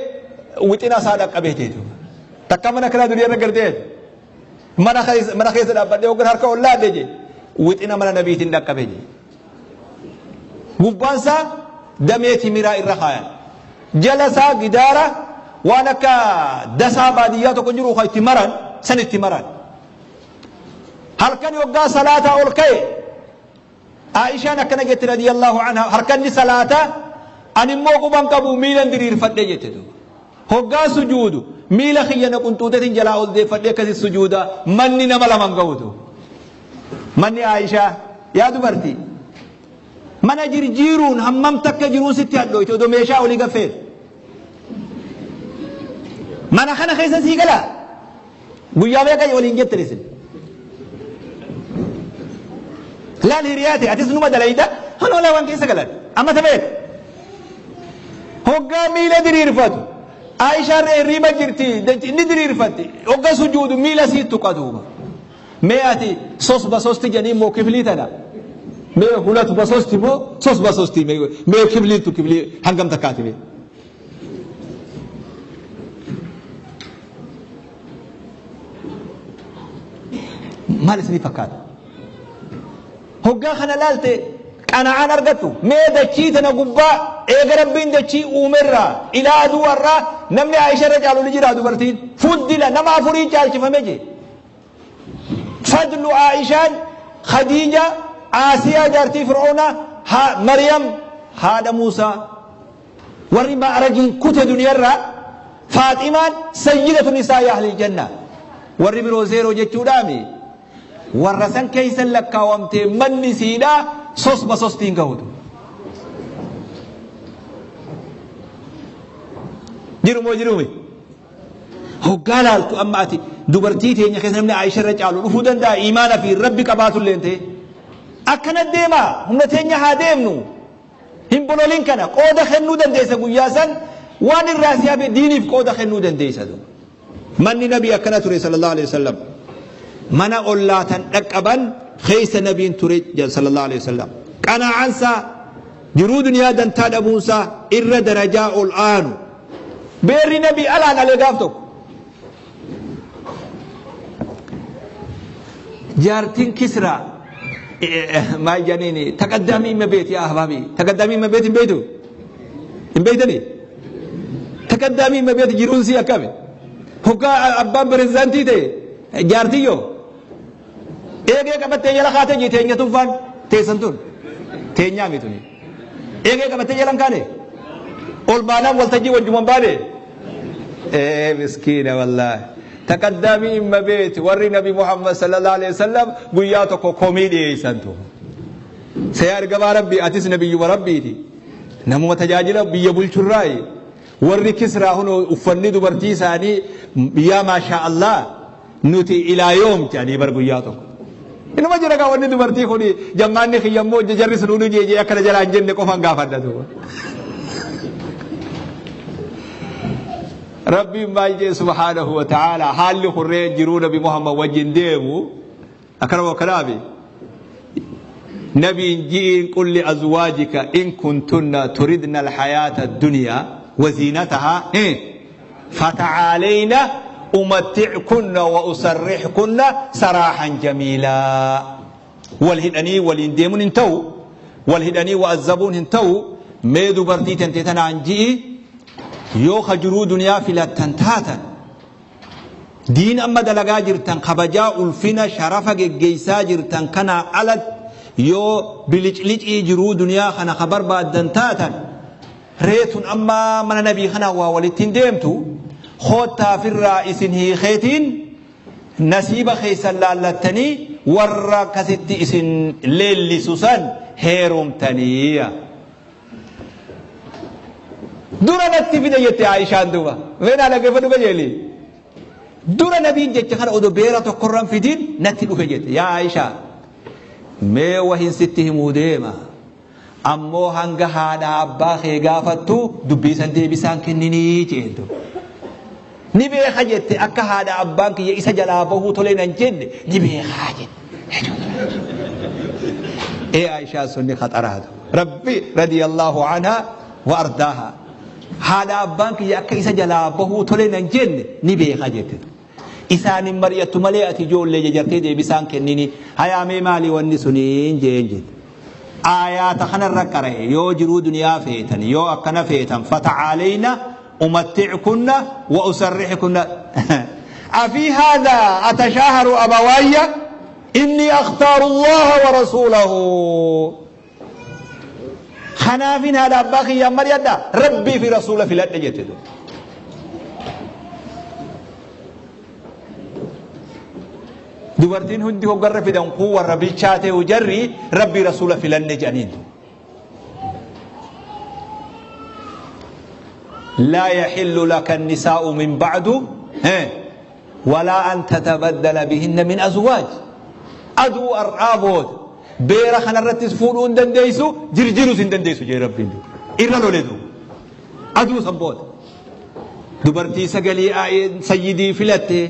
Speaker 1: wixina isaa dhaqqabee jee duuba. Takka mana kanaa duniyaa irra gartee mana keessa mana keessa dhaabbadhee hoggan harka ollaadhe jee wixina mana nabiitiin dhaqqabee jee. Gubbaan isaa damee timiraa irra kaayan. Jala isaa gidaara waan akka dasaa baadiyyaa tokko jiru kan itti maran san itti maran. Halkan yoggaa salaataa ol ka'e Aishaan akkana jette radiyallahu anha halkan ni salaata ani immoo quban qabu miilan diriirfadhe jette duuba. Hoggaa sujuudu miila kiyya na qunxuutetin jalaa ol deeffadhee akkasi sujuuda manni nama laman ga'u duuba. Manni Aishaa yaa dubartii mana jirjiiruun hammam takka jiruun sitti hadhooyte odoo meeshaa olii gaffeetu. Mana kana keessa sii galaa? Guyyaa meeqa waliin jettan isin? Laal hiriyaa ta'e atis numa dalayda hanoola waan keessa galan. Amma ta meeqa? Hoggaa miila diriirfatu. Aishaan hirriiba jirti inni diriirfatti. Hogga sujuudu miila sii tuqa duuba. Mee ati sos basosti jedhanii immoo kiflii tana. Mee hulat basosti moo sos basosti mee kifliin tu kiflii hangam takkaati mee. Maal isinii fakkaata? Hoggaa kana laalte qana'aan argattu mee dachii tana gubbaa eega rabbiin dachii uumerraa ilaa aduu har'aa namni Aisha irra caalu ni jira dubartiin fuddila nama afurii caalchifame jee. Fadlu Aishaan Khadiija Aasiyaa jaartii Fir'oonaa Maryam haadha Muusaa warri ma'arajiin kute duniyarraa Faaximaan sayyidatu nisaa'i ahlil janna warri biroo zeeroo jechuudhaami. Warra san keessa lakkaawamtee manni siidhaa sosma sostiin gahutu. Jiru moo jiruumi? Hoggaa laaltu amma ati dubartii teenya keessa namni Aayisha irra caalu dhufuu danda'a iimaana fi rabbi qabaatu illee ta'e. Akkana deema humna teenya haa deemnu. Hin bololin kana qooda kennuu dandeessa guyyaa san waan irraa si hafe diiniif qooda kennuu dandeessa. Manni nabii akkana ture sallallahu alaihi wasallam. Mana ollaatan dhaqqaban keessa nabiin ture sallallahu alaihi wasallam. Qanaa'ansaa jiruu duniyaa dantaa dhabuunsaa irra darajaa ol aanu. Beerri nabii alaan alee gaaf tokko. Jaartiin Kisraa maal jedhaniini taqaddaamii ima beeti yaa ahbaabii taqaddaamii ima beeti hin beeytu hin beeytanii taqaddaamii ima beeti jiruun sii akkami hoggaa abbaan pirezidaantii ta'e jaartiyyoo eegee qabattee jala kaatee jii teenya tunfaan teessan tun teenyaa mituni eegee qabattee jalan kaane ol baanaan waltajjii wajjuman baane ee miskiina wallaahi taqaddaamii imma beeti warri nabi muhammad sallallahu alaihi wasallam guyyaa tokko komii dhiyeessantu see argamaa rabbii atis nabiyyuma rabbiiti namuma tajaajila biyya bulchurraayi warri kisraa hunoo uffanni dubartii isaanii yaa maashaa allah Nuti ilaa yoom jedhanii bar guyyaa tokko. Inuma jira gaa wanni dubartii kun jammaanni kiyya immoo jarri sun hunduu jeejee akkana jalaa hin jenne qofan gaafadha duuba. Rabbiin maal jee subhaanahu wa ta'ala haalli kurree jiruu nabi Muhammad wajjin deemu akkana wakkanaafi. Nabiin ji'iin qulli azwaajika in kuntunna turidna alhayaata addunyaa waziinatahaa fata'aalayna umatti'kunna wa usarrihkunna saraahan jamiilaa. Wal hidhanii waliin deemuun hin ta'u, wal hidhanii wa azzabuun hin ta'u, mee dubartii tante tanaan ji'i yoo ka jiruu duniyaa filattan taatan diin amma dalagaa jirtan kabajaa ulfina sharafa geggeessaa jirtan kanaa alatti yoo biliclicii jiruu duniyaa kana ka barbaaddan taatan Ree tun amma mana nabii kanaan waa walitti hin deemtu koottaa firraa isin hiikeetiin nasiiba keessan laallattanii warra akkasitti isin leellisu san heerumtanii. Dura natti fide jette Aayishaan duuba. Mee naa dhaggeeffadhu qajeeli. Dura nabiin jecha kana odoo beera tokkorran fidin natti dhufe jette. Yaa Aayishaa mee wahin sitti himuu deema. Ammoo hanga haadhaa abbaa kee gaafattu dubbii san deebisaan kenninii jeen duuba. Ni beeka jette akka haadha abbaan kiyya isa jalaa bahuu tolee nan jenne ni beekaa jette. Ee Aishaa sunni khaxaraatu. Rabbi radiyallahu anha wa ardaaha. Haadha abbaan kiyya akka isa jalaa bahuu tolee nan jenne ni beeka jette. Isaan hin mari'attu malee ati ijoollee jajartee deebisaan kennini. Hayaa mee maali wanni suniin jeen jette. Aayaata kanarra qara'e yoo jiruu duniyaa feetan yoo akkana feetan fata'aaleyna umatti'kunna wa usarrihkunna afii haadha atashaaharu abawaayya inni akhtaaru allaha wa rasuulahu kanaafin haadha abbaa kiyyaan mari'adha rabbii fi rasuula filadhe jette duuba. Dubartiin hundi hoggarra fidan kun warra bilchaatee jarri rabbii rasuula filanne jedhaniin. Laa yaxillu laka nisaa'u min ba'du walaa an tatabaddala bihinna min azwaaj. Aduu har'aa booda beera kanarrattis fuudhuu hin dandeessu jirjiruus hin dandeessu jee rabbiin irra lole duuba. Aduu san booda. Dubartii sagalii sayyidii filatte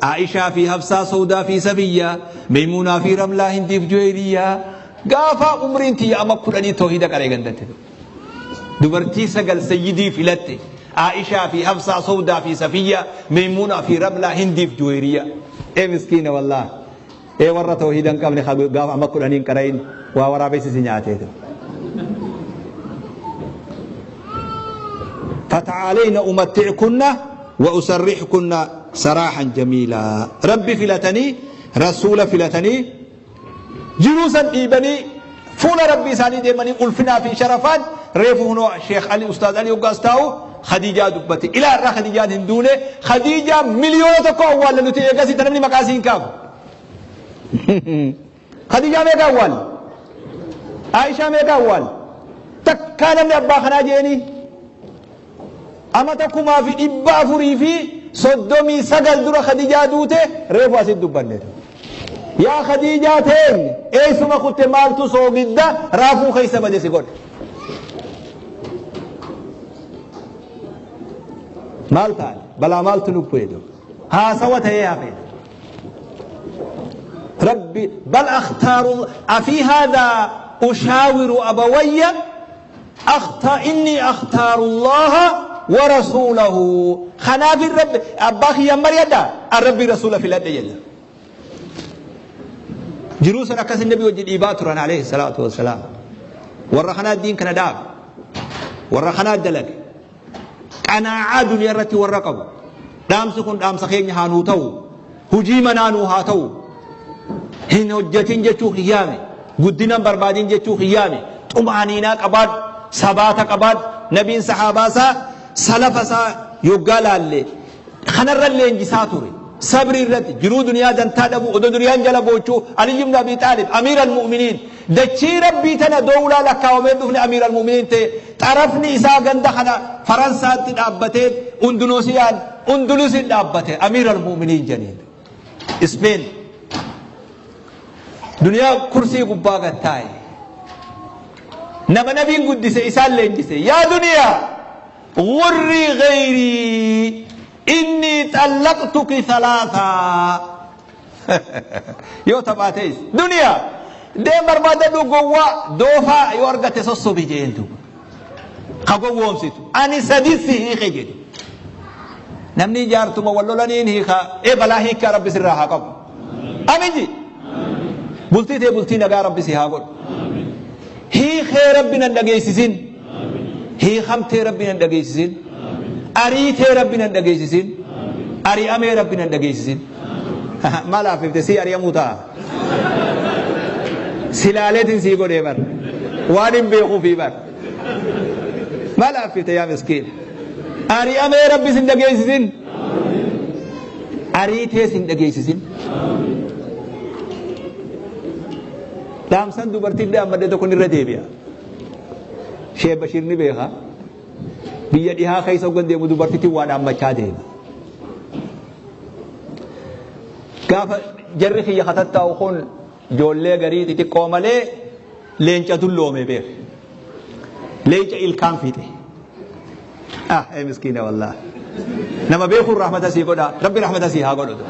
Speaker 1: Aishaa fi Hafsaa Sawdaa fi Safiyyaa Meymuunaa fi Ramlaa Hindiif Juweeriyyaa gaafa umriin tiyya amma kudhanii toohida qaree gandatte. Dubartii sagal sayyidii filatte Aishaa fi Hafsaa Sawdaa fi Safiyyaa Meymuunaa fi Ramlaa Hindiif Juweeriyyaa. Ee miskiina wallaah. Ee warra toohida hin qabne gaafa amma kudhanii hin qarayin waa waraabessi si nyaateetu. فتعالين أمتعكن وأسرحكن سراحا جميلا ربي فلتني رسول فلتني جروسا إيبني فول ربي ساني ديمني ألفنا في شرفان ريفو هنو شيخ علي أستاذ علي وقاستاو خديجة دبتي إلى الرا خديجة هندونة خديجة مليون تكو أول لنتي يقاسي تنمني مقاسين كاف. Khadijaa meeqa awwaal? Aishaa meeqa awwaal? Takkaa namni abbaa kanaa jeeni amata 1439 dura Khadijaa duute reefu asitti dubbanne. Yaa Khadijaa teenya eessuma kutte maaltu soogidda raafuu keessa bade si godhe. Maal taane balaa maaltu nu bu'e haasawa ta'ee hafe. Rabbi bal akhtaaru afii haadaa ushaawiru abawayya akhta inni akhtaaru Allaha wa rasuulahu. Kanaafin rabbi abbaa kiyyan mari'adha an rabbii rasuula filadhe jedha. Jiruu san akkas nabi wajji dhiibaa turan alayhi salaatu wassalaam. Warra kanaa diin kana dhaabe. Warra kanaa dalage. Qanaa'aa duniyaa irratti warra qabu. Dhaamsi kun dhaamsa keenya haa nuu ta'u. Hujii manaa nuu haa ta'u. Hin hojjetin jechuu kiyyaame. Guddina hin barbaadin jechuu kiyyaame. Xuma'aniinaa qabaadhu. Sabaata qabaadhu. Nabiin sahaabaa isaa salafa isaa yoggaa laalle kanarra leenjisaa ture. Sabri irratti jiruu duniyaa dantaa dhabuu odoo duniyaan jala boochuu Aliyyi ibn Abi Xaalib Amiir al-Mu'miniin dachii Rabbii tana dowlaa lakkaawamee dhufne Amiir al-Mu'miniin ta'e xarafni isaa ganda kana Faransaatti dhaabbatee Undunoosiyaan Undulusiin dhaabbate Amiir al-Mu'miniin janiin. Ispeen duniyaa kursii gubbaa gad taa'e. Nama nabiin guddise isaan leenjise. Yaa duniyaa Gurrii gayrii innii xallaqtuki salaasaa yoo taphaatees duniyaa deem barbaadadhu gowwaa doofaa yoo argatte sossobi jeen duuba ka gowwoomsitu ani sadi si hiike jedhe namni jaartuma wal lolaniin hiika ee balaa hiikkaa rabbi sirraa haa qabu amin ji bultii tee bultii nagaa rabbi si haa godhu hiikee rabbi nan dhageessisin Hiikamtee Rabbi nan dhageessisin. Ariitee Rabbi nan dhageessisin. Ari'amee Rabbi nan dhageessisin. Maal hafifte sii ari'amuu ta'a. Silaaleetiin sii godhee bar. Waan hin beekuufii bar. Maal hafifte yaa miskiin. Ari'amee Rabbi sin dhageessisin. Ariitee sin dhageessisin. Dhaamsan dubartiin dhaammadhe tokko irra deebi'a. Sheekh Bashiir ni beeka. Biyya dhihaa keessa hoggan deemu dubartittiin waa dhaammachaa deema. Gaafa jarri kiyya katattaa'u kun ijoollee garii xixiqqoo malee leenca dulloome beeka. Leenca ilkaan fixe. Ah, ee miskiina wallah. Nama beekuun rahmata sii godha. Rabbi rahmata sii haa godhutu.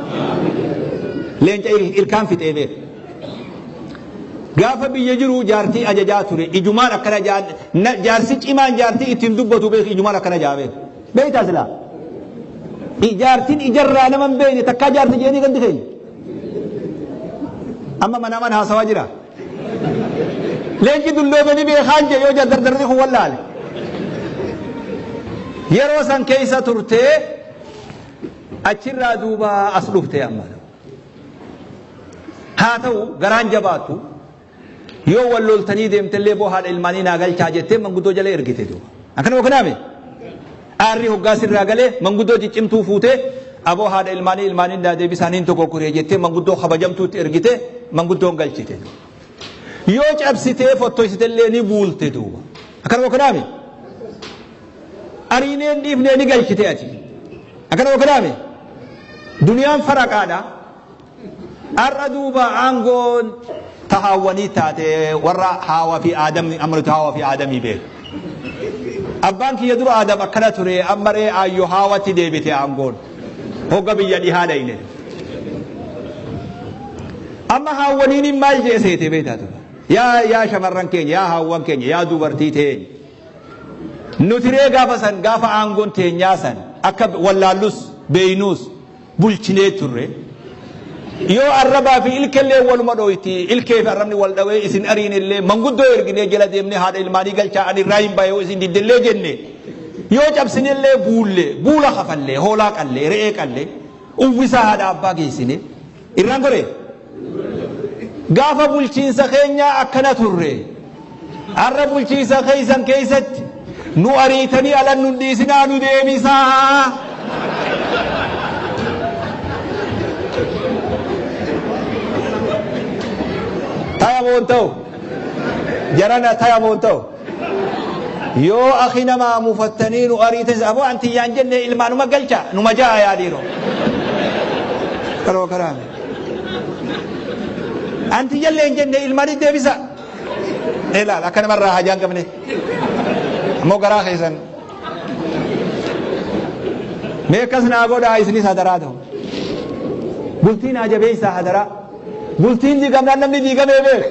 Speaker 1: Leenca ilkaan fixee beeka. Gaafa biyya jiru jaartii ajajaa ture. Ijumaan akkana jaarsi cimaan jaartii ittiin dubbatu beeku ijumaan akkana jaa beeku. Beektaa silaa? Jaartiin ijarraa nama hin beekne takkaa jaartii jedhanii gandi keenya. Amma manaaman haasawaa jira. Leenci dulloome ni beekaan jee yoo dardarri kun wallaale. Yeroo san keessa turtee achirraa duuba as dhufte amma. Haa ta'u garaan jabaattu yoo wal loltanii deemtellee boo haadha ilmaanii naa galchaa jettee manguddoo jala ergite duuba. Akkana kanaame aarri hoggaa sirraa galee manguddoo ciccimtuu fuutee aboo haadha ilmaanii ilmaaniin naa deebisaaniin tokko kuree jettee manguddoo kabajamtuutti ergite manguddoon galchite. Yoo cabsitee fottoysitellee ni buulte duuba. Akkana kanaame ariineen dhiifnee ni galchite ati. Akkana kanaame duniyaan faraqaadha. Har'a duuba aangoon tahaawwanii taate warra haawa fi aadamni amma nuti haawa fi aadamii beeku. Abbaan kiyya dura aadam akkana ture amma ree aayyo haawatti deebite aangoon. Hogga biyya dhihaa dhayne. Amma haawwaniin maal jee seete beektaa ture. Yaa yaa shamarran keenya yaa haawwan keenya yaa dubartii teenya. Nuti ree gaafa san gaafa aangoon teenyaa san akka wallaallus beeynuus bulchinee turre. Yoo arrabaa fi ilkellee waluma dhooyti ilkee fi arrabni wal dhawee isin ariinillee manguddoo erginee jala deemnee haadha ilmaanii galchaa ani irraa hin bahe isin diddellee jenne yoo cabsinellee buulle buula kafallee hoolaa qallee re'ee qallee uwwisaa haadha abbaa geessine irraan gore gaafa bulchiinsa keenyaa akkana turre har'a bulchiinsa keessan keessatti nu ariitanii alan nun dhiisinaa nu deebisaa. Taya moo hin ta'u? Jarana taya moo hin ta'u? Yoo akhi namaa mufattanii nu ariitan aboo an tiyyaan jenne ilmaanuma galcha numa ja'a yaa dhiiroo. Karoo karaame. An tiyyallee hin jenne ilmaanii deebisa. Ilaal akka namarraa hajaan qabne. Ammoo garaa keessan. Mee akkas naa godhaa isinis hadaraa ta'u. Bultii naa jabeessaa hadaraa. Bultiin diigamnaan namni diigamee beek.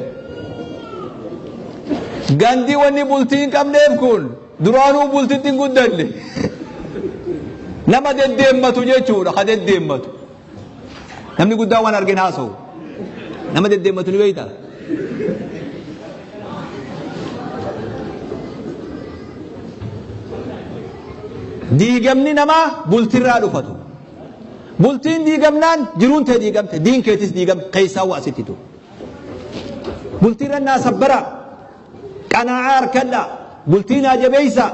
Speaker 1: Gandi wanni bultii hin qabneef kun duraanuu bultitti hin guddanne. Nama deddeemmatu jechuudha ka deddeemmatu. Namni guddaan waan argeen haasa'u. Nama deddeemmatu ni beektaa? Diigamni namaa bultirraa dhufatu. Bultiin diigamnaan jiruun tee diigamte, diin keetis diigame, keessaa waa sitti tu. Bultiirra naa sabbara, qanaa'aa harkadha, bultii naa jabeessa.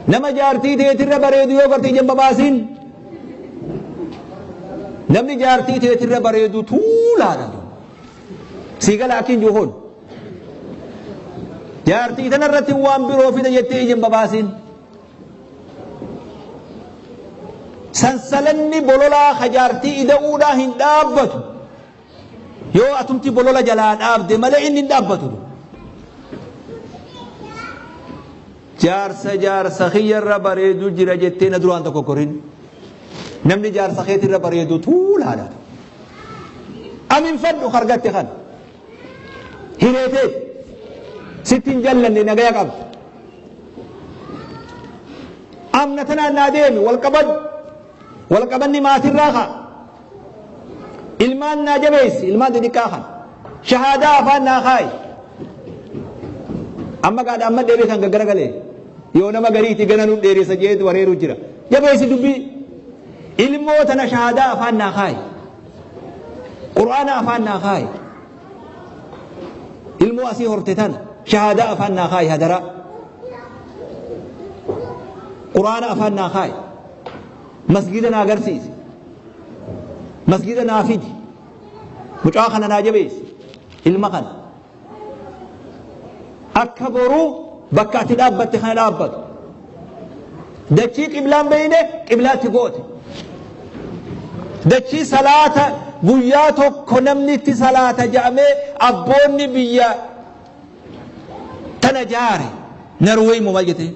Speaker 1: Nama jaartii teetirra bareedu yoo garte ija hin babaasiin. Namni jaartii teetirra bareedu tuulaadha. Sii gala akkiin jiru kun. Jaartii tanarratti waan biroo fida jettee ija hin babaasiin. Sansalanni bololaa ka jaartii ida'uudhaa hin dhaabbatu. Yoo atumti bolola jalaa dhaabde malee inni hin dhaabbatu. Jaarsa jaarsa kiyyarra bareedu jira jettee na duraan tokko korin. Namni jaarsa keetirra bareedu tuulaadha. Aminfadhu argatte kana. Hireeteet sitti hin jallanne nagaya qabda. Amna tanaan naa deemi wal qabadhu. Wal qabanni maatirraa ka'a. Ilmaan naa jabeessi ilmaan xixiqqaa kana. Shahaadaa afaan naa kaayi. Amma gaadha amma deebi'ee kan gaggara galee. Yoo nama gariiti gana nu dheeressa jeetu wareeru jira. Jabeessi dubbii. Ilmoo tana shahaadaa afaan naa kaayi. Qur'aana afaan naa kaayi. Ilmoo asii horte tana shahaadaa afaan naa kaayi hadaraa. Qur'aana afaan naa kaayi. Masgiida naa agarsiisi. Masgiida naa fidi. Mucaa kana naa jabeessi. Ilma kana. Akka boruu bakka ati dhaabbatte kana dhaabbatu. Dachii qiblaan beeyne qiblaatti goote. Dachii salaata guyyaa tokko namni itti salaata jedhamee abboonni biyya tana jaare Narweey moo maal jette?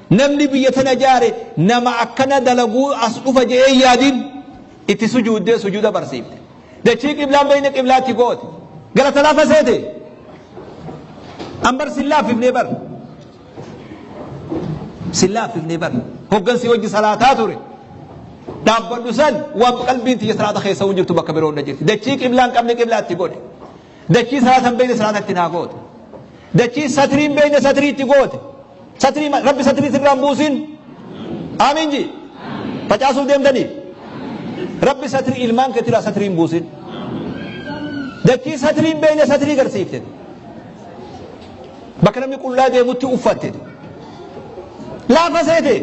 Speaker 1: Namni biyya tana jaare nama akkana dalaguu as dhufa jedhee yaadin itti sujuuddee sujuuda barsiifte. Dachii qiblaan beeyne qiblaatti goote. Galata lafa seete. An bar sin laaffifnee bar. Sin laaffifnee bar. Hoggansi wajji salaataa ture. Dhaabbadhu san waan qalbiin tiyya salaata keessa hin jirtu bakka biroo hunda jirti. Dachii qiblaan qabne qiblaatti godhe. Dachii salaata hin beekne salaata itti naa goote. Dachii satrii hin beekne satrii itti goote. Satrii rabbi satrii sirraa hin buusin. Aamiin ji. Facaasuuf deemtanii. Rabbi satrii ilmaan keetirraa satrii hin buusin. Dachii satrii hin beekne satrii garsiifte. Bakka namni qullaa deemutti uffatte. Laafa seete.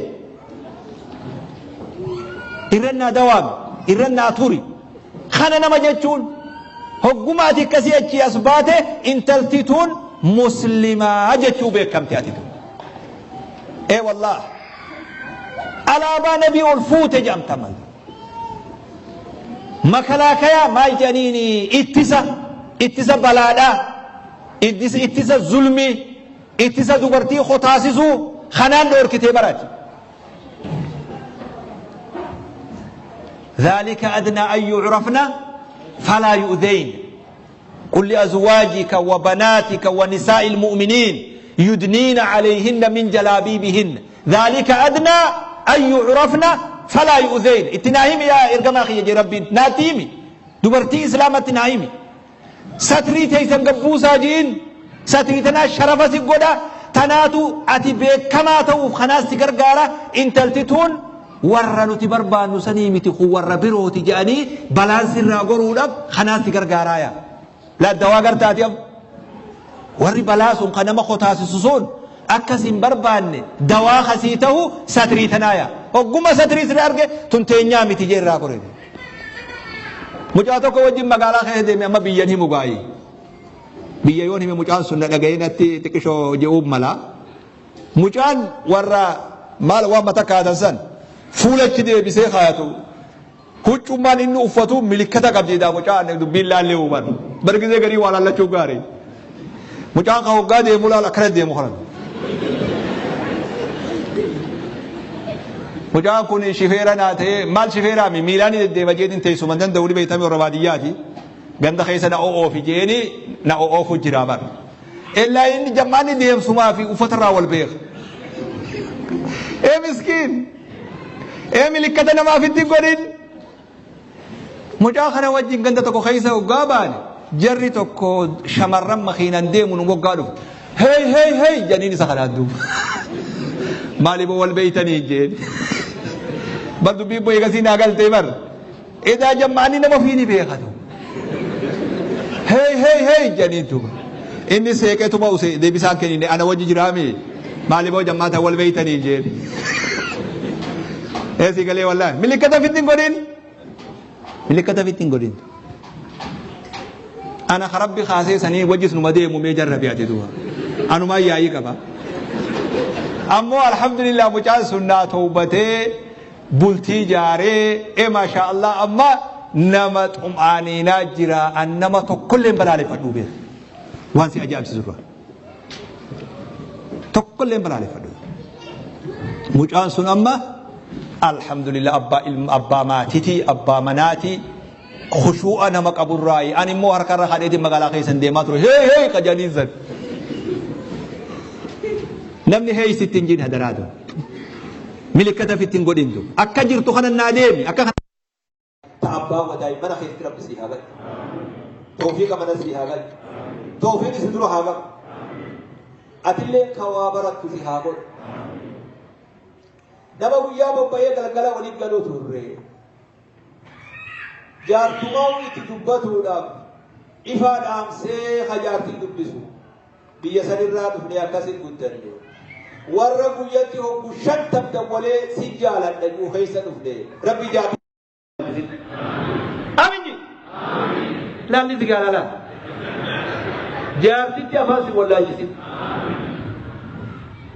Speaker 1: Irra naa dawaami. Irra naa turi. Kana nama jechuun hogguma ati akkasii achii as baate intalti tun muslimaa jechuu beekamte ati tun. Ee wallaah. Alaabaa nabii ol fuute jedhamta mal. Makalaakayaa maal jedhaniini ittisa ittisa balaadhaa ittisa ittisa zulmii ittisa dubartii kotaasisuu kanaan dhoorkitee barati. ذلك أدنى أن يعرفن فلا يؤذين قل لأزواجك وبناتك ونساء المؤمنين يدنين عليهن من جلابيبهن ذلك أدنى أن يعرفن فلا يؤذين اتناهم يا إرقما خي ربي ناتيمي دبرتي إسلامة نايمي Satrii teeysan gad buusaa ji'in. Satrii tanaa sharafa si godha. Tanaatu ati beekkamaa ta'uuf kanaas si gargaara. Intalti tun warra nuti barbaannu sanii miti kun warra birooti je'anii balaan sirraa goruudhaaf kanaas si gargaaraaya. Laa dawaa gartaati am. Warri balaa sun ka nama kotaasisu sun akka sin barbaanne dawaa kasii ta'u satrii tanaaya. Hogguma satrii sirra arge tun teenyaa miti jee irraa gore. Mucaa tokko wajjin magaalaa keessa deeme amma biyyan himu gaayii. Biyya yoon hime mucaan sun na dhaga'ee natti xiqqishoo je'uun mala. Mucaan warra maal waan mata kaatan san fuulachi deebisee kaayatu. Huccummaan inni uffatu milikkata qabdi daa mucaan dubbiin laallee uuman. Bargisee garii waa laallachuu gaarii. Mucaan kan hoggaa deemu laal akkana deemu kana. Mucaan kun shifeera naa ta'ee maal shifeeraa mi miilaan deddeema jeetiin teessuma danda'u ni beektame warra baadiyyaati. Ganda keessa na o'oofi jeeni na o'oofu jira bar. Illaa inni jammaanni deemsumaa fi uffata irraa wal beeka. Ee miskiin! Ee milikkata namaaf itti hin godhin! Mucaa kana wajjin ganda tokko keessa hoggaa baane jarri tokko shamarran makiinan deemu nu moggaa dhufu. Hey hey hey jedhaniin isa kanaan duuba. Maaliif wal beeytanii jeen. Bar dubbiin bo'ee gasii naa galtee bar. Edaa jammaanni nama ofii ni beekatu. Hey hey hey jedhaniin duuba. Inni seeqeetuma use deebisaan kennine ana wajji jiraami. Maaliif hoo jammaata wal beeytanii jeen. Eesii galee wallaahi. Milikkata fitti hin godhin. Milikkata fitti hin godhin. Ana ka rabbi kaasee sanii wajjis numa deemu mee jarrabi ati duuba. Anumaan yaa'ii qaba. Ammoo alhamdulillah mucaan sun naa towbatee bultii jaaree ee maashaa Allah amma nama xum'aaniinaa jira an nama tokkollee hin balaaleffadhuu beeka. Waan si ajaa'ibsiisu irraa. Tokkollee hin balaaleffadhu. Mucaan sun amma alhamdulillah abbaa ilma abbaa maatiiti abbaa manaati khushuu'a nama qaburraayi ani immoo harka irra kadheetiin magaalaa keessan deemaa ture hee hee qajaniin san. Namni hee sitti hin jiin hadaraatu. Milikkata fitti hin godhintu. Akka jirtu kana naa deemi akka kana. Ta abbaa wadaay mana keetti rabbi sii haa galchu. Tawfiiqa mana sii haa galchu. Tawfiiqni si dura haa galu. Atillee ka waa barattu si haa godhu. Nama guyyaa bobba'ee galgala waliin galuu turre. Jaartumaa itti dubbatuudhaaf ifaa dhaamsee ka jaartii dubbisu. Biyya sanirraa dhufnee akkasin guddanne. Warra guyyatti hoggu shantam dawwalee si jaaladha juu keessa dhufne. Rabbi jaartii Amin ji. Laalli si gaala laal. Jaartitti afaan si wallaalchisin.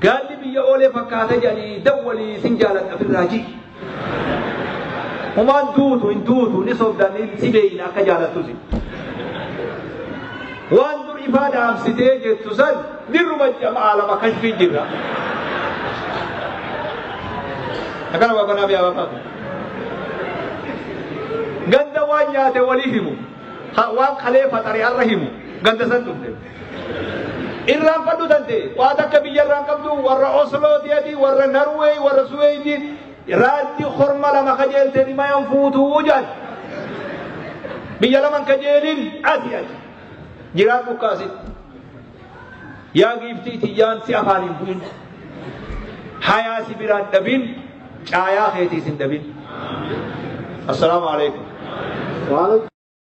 Speaker 1: Gaalli biyya oolee fakkaata jedhanii dawwalii sin jaaladha ofirraa ji. Humaan duutu hin duutu ni sobda ni si beeyna akka jaalattusi. Waan dur ifaa dhaamsitee jettu san dirruma aalama kashfii jirra. Akkana babanaa fi abakaa. Ganda waan nyaate walii himu. Waan kalee faxare har'a himu. Ganda san dhufte. Irraanfadhu tante waan akka biyya irraan qabdu warra Osloo ati warra Norway warra Suweedin raajji korma lama kajeelte rimayan fuutuu jedhan. Biyya laman kajeelin asi ati. Jiraadhu kaasitti. Yaa giiftii tiyyaan si afaan hin bu'in. Hayaa si biraan dhabin caayaa keetiis hin dhabin. Assalaamu alaikum.
Speaker 2: Waalaikum.